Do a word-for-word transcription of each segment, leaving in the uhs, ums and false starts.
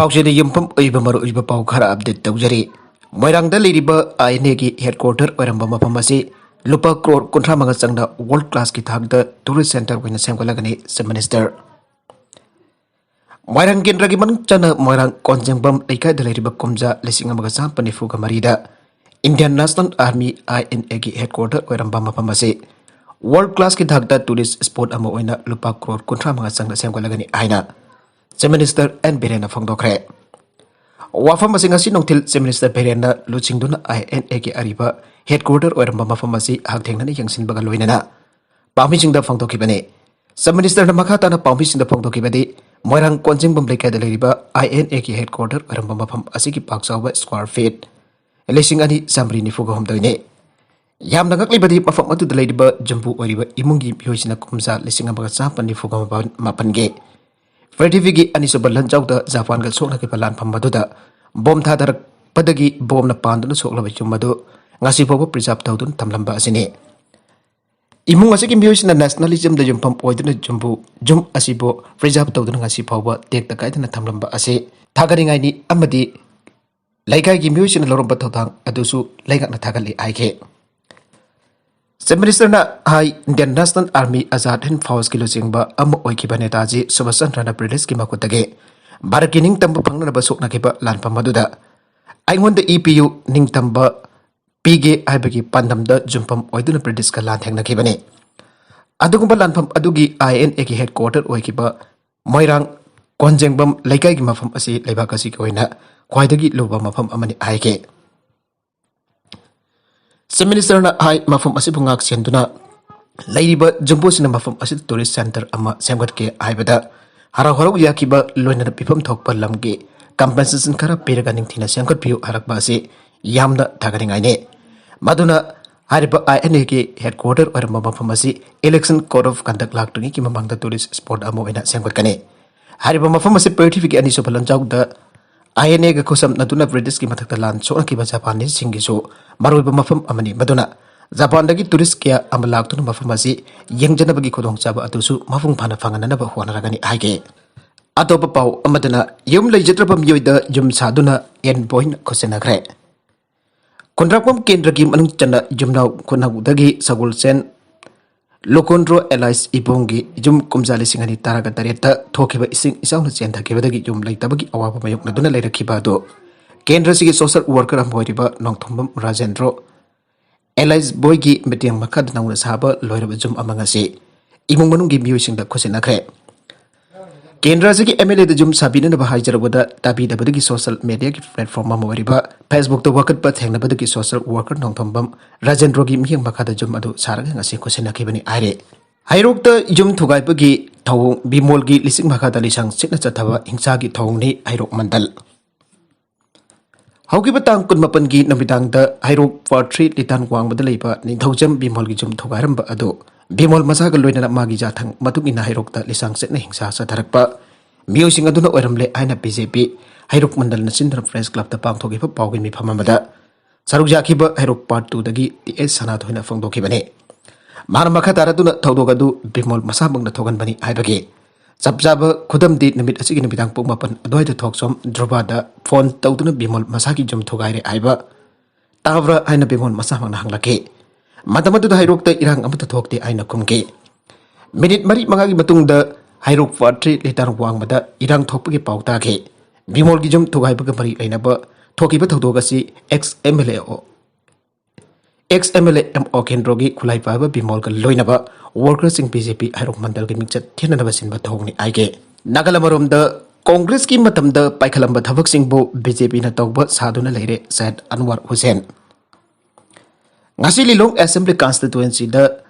ꯄꯥꯎꯆꯦꯗ ꯌꯨꯝꯐꯝ ꯑꯣꯏꯕ ꯃꯔꯨꯑꯣꯏꯕ ꯄꯥꯎ ꯈꯔ ꯑꯞꯗꯦꯠ ꯇꯧꯖꯔꯤ꯫ ꯃꯣꯏꯔꯥꯡꯗ ꯂꯩꯔꯤꯕ ꯑꯥꯏ ꯑꯦꯟ ꯑꯦꯒꯤ ꯍꯦꯗꯀ꯭ꯋꯥꯇꯔ ꯑꯣꯏꯔꯝꯕ ꯃꯐꯝ ꯑꯁꯤ ꯂꯨꯄꯥ ꯀ꯭ꯔꯣꯔ ꯀꯨꯟꯊ꯭ꯔꯥ ꯃꯉꯥ ꯆꯪꯅ ꯋꯥꯔꯜꯗ ꯀ꯭ꯂꯥꯁꯀꯤ ꯊꯥꯛꯇ ꯇꯨꯔꯤꯁ ꯁꯦꯟꯇꯔ ꯑꯣꯏꯅ ꯁꯦꯝꯒꯠꯂꯒꯅꯤ, ꯆꯤꯐ ꯃꯤꯅꯤꯁꯇꯔ꯫ ꯃꯣꯏꯔꯥꯡ ꯀꯦꯟꯗ꯭ꯔꯒꯤ ꯃꯅꯨꯡ ꯆꯟꯅ ꯃꯣꯏꯔꯥꯡ ꯀꯣꯟꯖꯦꯡꯕꯝ ꯂꯩꯀꯥꯏꯗ ꯂꯩꯔꯤꯕ ꯀꯨꯝꯖꯥ ꯂꯤꯁꯤꯡ ꯑꯃꯒ ꯆꯥꯃꯥꯄꯟ ꯅꯤꯐꯨꯒ ꯃꯔꯤꯗ Indian national army, I N ꯑꯦꯒꯤ ꯍꯦꯗꯀ꯭ꯋꯥꯇꯔ ꯑꯣꯏꯔꯝꯕ ꯃꯐꯝ ꯑꯁꯤ ꯋꯥꯔꯜꯗ ꯀ꯭ꯂꯥꯁꯀꯤ ꯊꯥꯛꯇ ꯇꯨꯔꯤꯁ ꯁ꯭ꯄꯣꯠ ꯑꯃ ꯑꯣꯏꯅ ꯂꯨꯄꯥ ꯀ꯭ꯔꯣꯔ ꯀꯨꯟꯊ꯭ꯔꯥ ꯃꯉꯥ ꯆꯪꯅ ꯁꯦꯝꯒꯠꯂꯒꯅꯤ ꯍꯥꯏꯅ ꯆꯤꯐ ꯃꯤꯅꯤꯁꯇꯔ ꯑꯦꯟ ꯕꯤꯔꯦꯟꯅ ꯐꯣꯡꯗꯣꯛꯈ꯭ꯔꯦ꯫ ꯋꯥꯐꯝ ꯑꯁꯤ ꯉꯁꯤ ꯅꯨꯡꯊꯤꯜ ꯆꯤꯐ ꯃꯤꯅꯤꯁꯇꯔ ꯕꯤꯔꯦꯟꯅ ꯂꯨꯆꯤꯡꯗꯨꯅ ꯑꯥꯏ ꯑꯦꯟ ꯑꯦꯒꯤ ꯑꯔꯤꯕ ꯍꯦꯗꯀ꯭ꯋꯥꯇꯔ ꯑꯣꯏꯔꯝꯕ ꯃꯐꯝ ꯑꯁꯤ ꯍꯛꯊꯦꯡꯅꯅ ꯌꯦꯡꯁꯤꯟꯕꯒ ꯂꯣꯏꯅꯅ ꯄꯥꯎꯃꯤꯁꯤꯡꯗ ꯐꯣꯡꯗꯣꯛꯈꯤꯕꯅꯤ꯫ ꯆꯤꯐ ꯃꯤꯅꯤꯁꯇꯔꯅ ꯃꯈꯥ ꯇꯥꯅ ꯄꯥꯎꯃꯤꯁꯤꯡꯗ ꯐꯣꯡꯗꯣꯛꯈꯤꯕꯗꯤ, ꯃꯣꯏꯔꯥꯡ ꯀꯣꯟꯖꯦꯡꯕꯝ ꯂꯩꯀꯥꯏꯗ ꯂꯩꯔꯤꯕ ꯑꯥꯏ ꯑꯦꯟ ꯑꯦꯒꯤ ꯍꯦꯗꯀ꯭ꯋꯥꯇꯔ ꯑꯣꯏꯔꯝꯕ ꯃꯐꯝ ꯑꯁꯤꯒꯤ ꯄꯥꯛ ꯆꯥꯎꯕ ꯁ꯭ꯀ꯭ꯋꯥꯔ ꯐꯤꯠ ꯂꯤꯁꯤꯡ ꯑꯅꯤ ꯆꯥꯃꯔꯤ ꯅꯤꯐꯨꯒ ꯍꯨꯝꯗꯣꯏꯅꯤ꯫ ꯌꯥꯝꯅ ꯉꯛꯂꯤꯕꯗꯤ, ꯃꯐꯝ ꯑꯗꯨꯗ ꯂꯩꯔꯤꯕ ꯌꯨꯝꯕꯨ ꯑꯣꯏꯔꯤꯕ ꯏꯃꯨꯡꯒꯤ ꯃꯤꯑꯣꯏꯁꯤꯡꯅ ꯀꯨꯝꯖꯥ ꯂꯤꯁꯤꯡ ꯑꯃꯒ ꯆꯥꯃꯥꯄꯟ ꯅꯤꯐꯨꯒ ꯃꯥꯄꯟꯒꯤ ꯄ꯭ꯔꯤꯊꯤꯕꯤꯒꯤ ꯑꯅꯤꯁꯨꯕ ꯂꯥꯟꯖꯥꯎꯗ ꯖꯄꯥꯟꯒ ꯁꯣꯛꯅꯈꯤꯕ ꯂꯥꯟꯐꯝ ꯑꯗꯨꯗ ꯕꯣꯝ ꯊꯥꯗꯔꯛꯄꯗꯒꯤ ꯕꯣꯝꯅ ꯄꯥꯟꯗꯨꯅ ꯁꯣꯛꯂꯕ ꯌꯨꯝ ꯑꯗꯨ ꯉꯁꯤ ꯐꯥꯎꯕ ꯄ꯭ꯔꯤꯖꯥꯕ ꯇꯧꯗꯨꯅ ꯊꯝꯂꯝꯕ ꯑꯁꯤꯅꯤ꯫ ꯏꯃꯨꯡ ꯑꯁꯤꯒꯤ ꯃꯤꯑꯣꯏꯁꯤꯡꯅ ꯅꯦꯁꯅꯦꯂꯤꯖꯝꯗ ꯌꯨꯝꯐꯝ ꯑꯣꯏꯗꯨꯅ ꯌꯨꯝꯕꯨ, ꯌꯨꯝ ꯑꯁꯤꯕꯨ ꯄ꯭ꯔꯤꯖꯥꯕ ꯇꯧꯗꯨꯅ ꯉꯁꯤ ꯐꯥꯎꯕ ꯇꯦꯛꯇ ꯀꯥꯏꯗꯅ ꯊꯝꯂꯝꯕ ꯑꯁꯤ ꯊꯥꯒꯠꯅꯤꯡꯉꯥꯏꯅꯤ ꯑꯃꯗꯤ ꯂꯩꯀꯥꯏꯒꯤ ꯃꯤꯑꯣꯏꯁꯤꯡꯅ ꯂꯧꯔꯝꯕ ꯊꯧꯗꯥꯡ ꯑꯗꯨꯁꯨ ꯂꯩꯉꯥꯛꯅ ꯊꯥꯒꯠꯂꯤ ꯍꯥꯏꯈꯤ꯫ ꯆꯤꯐ ꯃꯤꯅꯤꯁꯇꯔꯅ ꯍꯥꯏ, ꯏꯟꯗꯤꯌꯟ ꯅꯦꯁꯅꯦꯜ ꯑꯥꯔꯃꯤ ꯑꯖꯥꯗ ꯍꯤꯟꯗ ꯐꯥꯎꯖꯀꯤ ꯂꯨꯆꯤꯡꯕ ꯑꯃ ꯑꯣꯏꯈꯤꯕ ꯅꯦꯇꯥꯖꯤ ꯁꯨꯚꯥꯁ ꯆꯟꯗ꯭ꯔꯅ ꯕ꯭ꯔꯤꯇꯤꯁꯀꯤ ꯃꯈꯨꯠꯇꯒꯤ ꯚꯥꯔꯠꯀꯤ ꯅꯤꯡꯇꯝꯕ ꯐꯪꯅꯅꯕ ꯁꯣꯛꯅꯈꯤꯕ ꯂꯥꯟꯐꯝ ꯑꯗꯨꯗ ꯑꯩꯉꯣꯟꯗ ꯏ ꯄꯤꯌꯨ, ꯅꯤꯡꯇꯝꯕ ꯄꯤꯒꯦ ꯍꯥꯏꯕꯒꯤ ꯄꯥꯟꯗꯝꯗ ꯌꯨꯝꯐꯝ ꯑꯣꯏꯗꯨꯅ ꯕ꯭ꯔꯤꯇꯤꯁꯀ ꯂꯥꯟꯊꯦꯡꯅꯈꯤꯕꯅꯤ꯫ ꯑꯗꯨꯒꯨꯝꯕ ꯂꯥꯟꯐꯝ ꯑꯗꯨꯒꯤ ꯑꯥꯏ ꯑꯦꯟ ꯑꯦꯒꯤ ꯍꯦꯗꯀ꯭ꯋꯥꯇꯔ ꯑꯣꯏꯈꯤꯕ ꯃꯣꯏꯔꯥꯡ ꯀꯣꯟꯖꯦꯡꯕꯝ ꯂꯩꯀꯥꯏꯒꯤ ꯃꯐꯝ ꯑꯁꯤ ꯂꯩꯕꯥꯛ ꯑꯁꯤꯒꯤ ꯑꯣꯏꯅ ꯈ꯭ꯋꯥꯏꯗꯒꯤ ꯂꯨꯕ ꯃꯐꯝ ꯑꯃꯅꯤ ꯍꯥꯏꯈꯤ꯫ ꯆꯤꯐ ꯃꯤꯅꯤꯁꯇꯔꯅ ꯍꯥꯏ, ꯃꯐꯝ ꯑꯁꯤꯕꯨ ꯉꯥꯛ ꯁꯦꯟꯗꯨꯅ ꯂꯩꯔꯤꯕ ꯌꯨꯝꯕꯨꯁꯤꯡꯅ ꯃꯐꯝ ꯑꯁꯤꯗ ꯇꯨꯔꯤꯁ ꯁꯦꯟꯇꯔ ꯑꯃ ꯁꯦꯝꯒꯠꯀꯦ ꯍꯥꯏꯕꯗ ꯍꯔꯥꯎ ꯍꯔꯥꯎ ꯌꯥꯈꯤꯕ ꯂꯣꯏꯅꯅ ꯄꯤꯐꯝ ꯊꯣꯛꯄ ꯂꯝꯒꯤ ꯀꯝꯄꯦꯟꯁꯦꯁꯟ ꯈꯔ ꯄꯤꯔꯒ ꯅꯤꯡꯊꯤꯅ ꯁꯦꯝꯒꯠꯄꯤꯌꯨ ꯍꯥꯏꯔꯛꯄ ꯑꯁꯤ ꯌꯥꯝꯅ ꯊꯥꯒꯠꯅꯤꯡꯉꯥꯏꯅꯤ꯫ ꯃꯗꯨꯅ ꯍꯥꯏꯔꯤꯕ ꯑꯥꯏ ꯑꯦꯟ ꯑꯦꯒꯤ ꯍꯦꯗꯀ꯭ꯋꯥꯇꯔ ꯑꯣꯏꯔꯝꯕ ꯃꯐꯝ ꯑꯁꯤ ꯏꯂꯦꯛꯁꯟ ꯀꯣꯗ ꯑꯣꯐ ꯀꯟꯗꯛ ꯂꯥꯛꯇ꯭ꯔꯤꯉꯩꯒꯤ ꯃꯃꯥꯡꯗ ꯇꯨꯔꯤꯁ ꯁ꯭ꯄꯣꯠ ꯑꯃ ꯑꯣꯏꯅ ꯁꯦꯝꯒꯠꯀꯅꯤ꯫ ꯍꯥꯏꯔꯤꯕ ꯃꯐꯝ ꯑꯁꯤ ꯄ꯭ꯔꯤꯊꯤꯕꯤꯒꯤ ꯑꯅꯤꯁꯨꯕ ꯂꯥꯟꯖꯥꯎꯗ ꯑꯥꯏ ꯑꯦꯟ ꯑꯦꯒ ꯈꯨꯠꯁꯝꯅꯗꯨꯅ ꯕ꯭ꯔꯤꯇꯤꯁꯀꯤ ꯃꯊꯛꯇ ꯂꯥꯟ ꯁꯣꯛꯅꯈꯤꯕ ꯖꯄꯥꯅꯤꯁꯁꯤꯡꯒꯤꯁꯨ ꯃꯔꯨꯑꯣꯏꯕ ꯃꯐꯝ ꯑꯃꯅꯤ꯫ ꯃꯗꯨꯅ ꯖꯄꯥꯟꯗꯒꯤ ꯇꯨꯔꯤꯁ ꯀꯌꯥ ꯑꯃ ꯂꯥꯛꯇꯨꯅ ꯃꯐꯝ ꯑꯁꯤ ꯌꯦꯡꯖꯅꯕꯒꯤ ꯈꯨꯗꯣꯡꯆꯥꯕ ꯑꯗꯨꯁꯨ ꯃꯄꯨꯡ ꯐꯥꯅ ꯐꯪꯍꯟꯅꯅꯕ ꯍꯣꯠꯅꯔꯒꯅꯤ ꯍꯥꯏꯈꯤ꯫ ꯑꯇꯣꯞꯄ ꯄꯥꯎ ꯑꯃꯗꯅ, ꯌꯨꯝ ꯂꯩꯖꯗ꯭ꯔꯕ ꯃꯤꯑꯣꯏꯗ ꯌꯨꯝ ꯁꯥꯗꯨꯅ ꯑꯦꯟ ꯕꯣꯏꯅ ꯈꯨꯠꯁꯤꯟꯅꯈ꯭ꯔꯦ꯫ ꯈꯨꯟꯗ꯭ꯔꯥꯛꯄꯝ ꯀꯦꯟꯗ꯭ꯔꯒꯤ ꯃꯅꯨꯡ ꯆꯟꯅ ꯌꯨꯝꯅꯥꯎ ꯈꯨꯅꯧꯗꯒꯤ ꯁꯒꯣꯜꯁꯦꯟ ꯂꯣꯀꯣꯟꯗ꯭ꯔꯣ ꯑꯦꯂꯥꯏꯁ ꯏꯕꯣꯡꯒꯤ ꯌꯨꯝ ꯀꯨꯝꯖꯥ ꯂꯤꯁꯤꯡ ꯑꯅꯤ ꯇꯔꯥꯒ ꯇꯔꯦꯠꯇ ꯊꯣꯛꯈꯤꯕ ꯏꯁꯤꯡ ꯏꯆꯥꯎꯅ ꯆꯦꯟꯊꯈꯤꯕꯗꯒꯤ ꯌꯨꯝ ꯂꯩꯇꯕꯒꯤ ꯑꯋꯥꯕ ꯃꯥꯌꯣꯛꯅꯗꯨꯅ ꯂꯩꯔꯛꯈꯤꯕ ꯑꯗꯨ ꯀꯦꯟꯗ꯭ꯔꯁꯤꯒꯤ ꯁꯣꯁꯦꯜ ꯋꯥꯔꯀꯔ ꯑꯃ ꯑꯣꯏꯔꯤꯕ ꯅꯣꯡꯊꯣꯝꯕꯝ ꯔꯥꯖꯦꯟꯗ꯭ꯔꯣ ꯑꯦꯂꯥꯏꯁ ꯕꯣꯏꯒꯤ ꯃꯇꯦꯡ ꯃꯈꯥꯗ ꯅꯧꯅ ꯁꯥꯕ ꯂꯣꯏꯔꯕ ꯌꯨꯝ ꯑꯃ ꯉꯁꯤ ꯏꯃꯨꯡ ꯃꯅꯨꯡꯒꯤ ꯃꯤꯑꯣꯏꯁꯤꯡꯗ ꯈꯨꯠꯁꯤꯟꯅꯈ꯭ꯔꯦ꯫ ꯀꯦꯟꯗ꯭ꯔ ꯑꯁꯤꯒꯤ ꯑꯦꯝ ꯑꯦꯜ ꯑꯦꯗ ꯌꯨꯝ ꯁꯥꯕꯤꯅꯅꯕ ꯍꯥꯏꯖꯔꯛꯄꯗ ꯇꯥꯕꯤꯗꯕꯗꯒꯤ ꯁꯣꯁꯦꯜ ꯃꯦꯗꯤꯌꯥꯒꯤ ꯄ꯭ꯂꯦꯠꯐꯣꯔꯝ ꯑꯃ ꯑꯣꯏꯔꯤꯕ ꯐꯦꯁꯕꯨꯛꯇ ꯋꯥꯀꯠꯄ ꯊꯦꯡꯅꯕꯗꯒꯤ ꯁꯣꯁꯦꯜ ꯋꯥꯔꯀꯔ ꯅꯣꯡꯊꯣꯝꯕꯝ ꯔꯥꯖꯦꯟꯗ꯭ꯔꯣꯒꯤ ꯃꯤꯠꯌꯦꯡ ꯃꯈꯥꯗ ꯌꯨꯝ ꯑꯗꯨ ꯁꯥꯔꯒ ꯉꯁꯤ ꯈꯨꯠꯁꯤꯟꯅꯈꯤꯕꯅꯤ ꯍꯥꯏꯔꯤ꯫ ꯍꯩꯔꯣꯛꯇ ꯌꯨꯝ ꯊꯨꯒꯥꯏꯕꯒꯤ ꯊꯧꯑꯣꯡ, ꯕꯤꯃꯣꯜꯒꯤ ꯂꯤꯁꯤꯡ ꯃꯈꯥꯗ ꯂꯤꯁꯥꯡ ꯁꯤꯠꯅ ꯆꯠꯊꯕ ꯍꯤꯡꯁꯥꯒꯤ ꯊꯧꯑꯣꯡꯅꯤ ꯍꯩꯔꯣꯛ ꯃꯟꯗꯜ꯫ ꯍꯧꯈꯤꯕ ꯇꯥꯡ ꯀꯨꯟꯃꯥꯄꯟꯒꯤ ꯅꯨꯃꯤꯗꯥꯡꯗ ꯍꯩꯔꯣꯛ ꯄꯥꯔꯠ ꯊ꯭ꯔꯤ ꯂꯤꯇꯥꯟ ꯋꯥꯡꯃꯗ ꯂꯩꯕ ꯅꯤꯡꯊꯧꯖꯝ ꯕꯤꯃꯣꯜꯒꯤ ꯌꯨꯝ ꯊꯨꯒꯥꯏꯔꯝꯕ ꯑꯗꯨ ꯕꯤꯃꯣꯜ ꯃꯁꯥꯒ ꯂꯣꯏꯅꯅ ꯃꯥꯒꯤ ꯌꯥꯊꯪ ꯃꯇꯨꯡ ꯏꯟꯅ ꯍꯩꯔꯣꯛꯇ ꯂꯤꯁꯥꯡ ꯆꯠꯅ ꯍꯤꯡꯁꯥ ꯆꯠꯊꯔꯛꯄ ꯃꯤꯑꯣꯏꯁꯤꯡ ꯑꯗꯨꯅ ꯑꯣꯏꯔꯝꯂꯦ ꯍꯥꯏꯅ ꯕꯤ ꯖꯦ ꯄꯤ ꯍꯩꯔꯣꯛ ꯃꯟꯗꯜꯅ ꯁꯤꯟꯗꯨꯅ ꯄ꯭ꯔꯦꯁ ꯀ꯭ꯂꯕꯇ ꯄꯥꯡꯊꯣꯛꯈꯤꯕ ꯄꯥꯎꯒꯤ ꯃꯤꯐꯝ ꯑꯃꯗ ꯁꯔꯨꯛ ꯌꯥꯈꯤꯕ ꯍꯩꯔꯣꯛ ꯄꯥꯔꯠ ꯇꯨꯗꯒꯤ ꯇꯤ ꯑꯦꯁ ꯁꯅꯥꯊꯣꯏꯅ ꯐꯣꯡꯗꯣꯛꯈꯤꯕꯅꯤ꯫ ꯃꯥꯅ ꯃꯈꯥ ꯇꯥꯔꯗꯨꯅ ꯊꯧꯗꯣꯛ ꯑꯗꯨ ꯕꯤꯃꯣꯜ ꯃꯁꯥꯃꯛꯅ ꯊꯣꯛꯍꯟꯕꯅꯤ ꯍꯥꯏꯕꯒꯤ ꯆꯞ ꯆꯥꯕ ꯈꯨꯗꯝꯗꯤ ꯅꯨꯃꯤꯠ ꯑꯁꯤꯒꯤ ꯅꯨꯃꯤꯗꯥꯡ ꯄꯨꯡ ꯃꯥꯄꯟ ꯑꯗꯨꯋꯥꯏꯗ ꯊꯣꯛꯆꯣꯝ ꯙ꯭ꯔꯨꯕꯗ ꯐꯣꯟ ꯇꯧꯗꯨꯅ ꯕꯤꯃꯣꯜ ꯃꯁꯥꯒꯤ ꯌꯨꯝ ꯊꯨꯒꯥꯏꯔꯦ ꯍꯥꯏꯕ ꯇꯥꯕ꯭ꯔꯥ ꯍꯥꯏꯅ ꯕꯤꯃꯣꯜ ꯃꯁꯥꯃꯛꯅ ꯍꯪꯂꯛꯈꯤ꯫ ꯃꯇꯝ ꯑꯗꯨꯗ ꯍꯩꯔꯣꯛꯇ ꯏꯔꯥꯡ ꯑꯃꯠꯇ ꯊꯣꯛꯇꯦ ꯍꯥꯏꯅ ꯈꯨꯝꯈꯤ꯫ ꯃꯤꯅꯤꯠ ꯃꯔꯤ ꯃꯉꯥꯒꯤ ꯃꯇꯨꯡꯗ ꯍꯩꯔꯣꯛ ꯄꯥꯔꯠ ꯊ꯭ꯔꯤ ꯂꯤꯇꯥꯟ ꯋꯥꯡꯃꯗ ꯏꯔꯥꯡ ꯊꯣꯛꯄꯒꯤ ꯄꯥꯎ ꯇꯥꯈꯤ꯫ ꯕꯤꯃꯣꯜꯒꯤ ꯌꯨꯝ ꯊꯨꯒꯥꯏꯕꯒ ꯃꯔꯤ ꯂꯩꯅꯕ ꯊꯣꯛꯈꯤꯕ ꯊꯧꯗꯣꯛ ꯑꯁꯤ X M L A X M L A M O ꯀꯦꯟꯗ꯭ꯔꯣꯒꯤ ꯈꯨꯠꯂꯥꯏ ꯄꯥꯏꯕ ꯕꯤꯃꯣꯜꯒ ꯂꯣꯏꯅꯕ ꯋꯥꯔꯀꯔꯁꯤꯡ ꯕꯤ ꯖꯦ ꯄꯤ ꯍꯩꯔꯣꯛ ꯃꯟꯗꯜꯒꯤ ꯃꯤꯡꯆꯠ ꯊꯦꯠꯅꯅꯕ ꯁꯤꯟꯕ ꯊꯧꯑꯣꯡꯅꯤ ꯍꯥꯏꯒꯦ꯫ ꯅꯥꯒꯜ ꯑꯃꯔꯣꯝꯗ ꯀꯣꯡꯒ꯭ꯔꯦꯁꯀꯤ ꯃꯇꯝꯗ ꯄꯥꯏꯈꯠꯂꯝꯕ ꯊꯕꯛꯁꯤꯡꯕꯨ ꯕꯤ ꯖꯦ ꯄꯤꯅ ꯇꯧꯕ ꯁꯥꯗꯨꯅ ꯂꯩꯔꯦ ꯁꯌꯦꯗ ꯑꯟꯋꯥꯔ ꯍꯨꯁꯦꯟ꯫ ꯉꯁꯤ ꯂꯤꯂꯣꯡ ꯑꯦꯁꯦꯝꯕ꯭ꯂꯤ ꯀꯟꯁꯇꯤꯇ꯭ꯋꯦꯟꯁꯤꯗ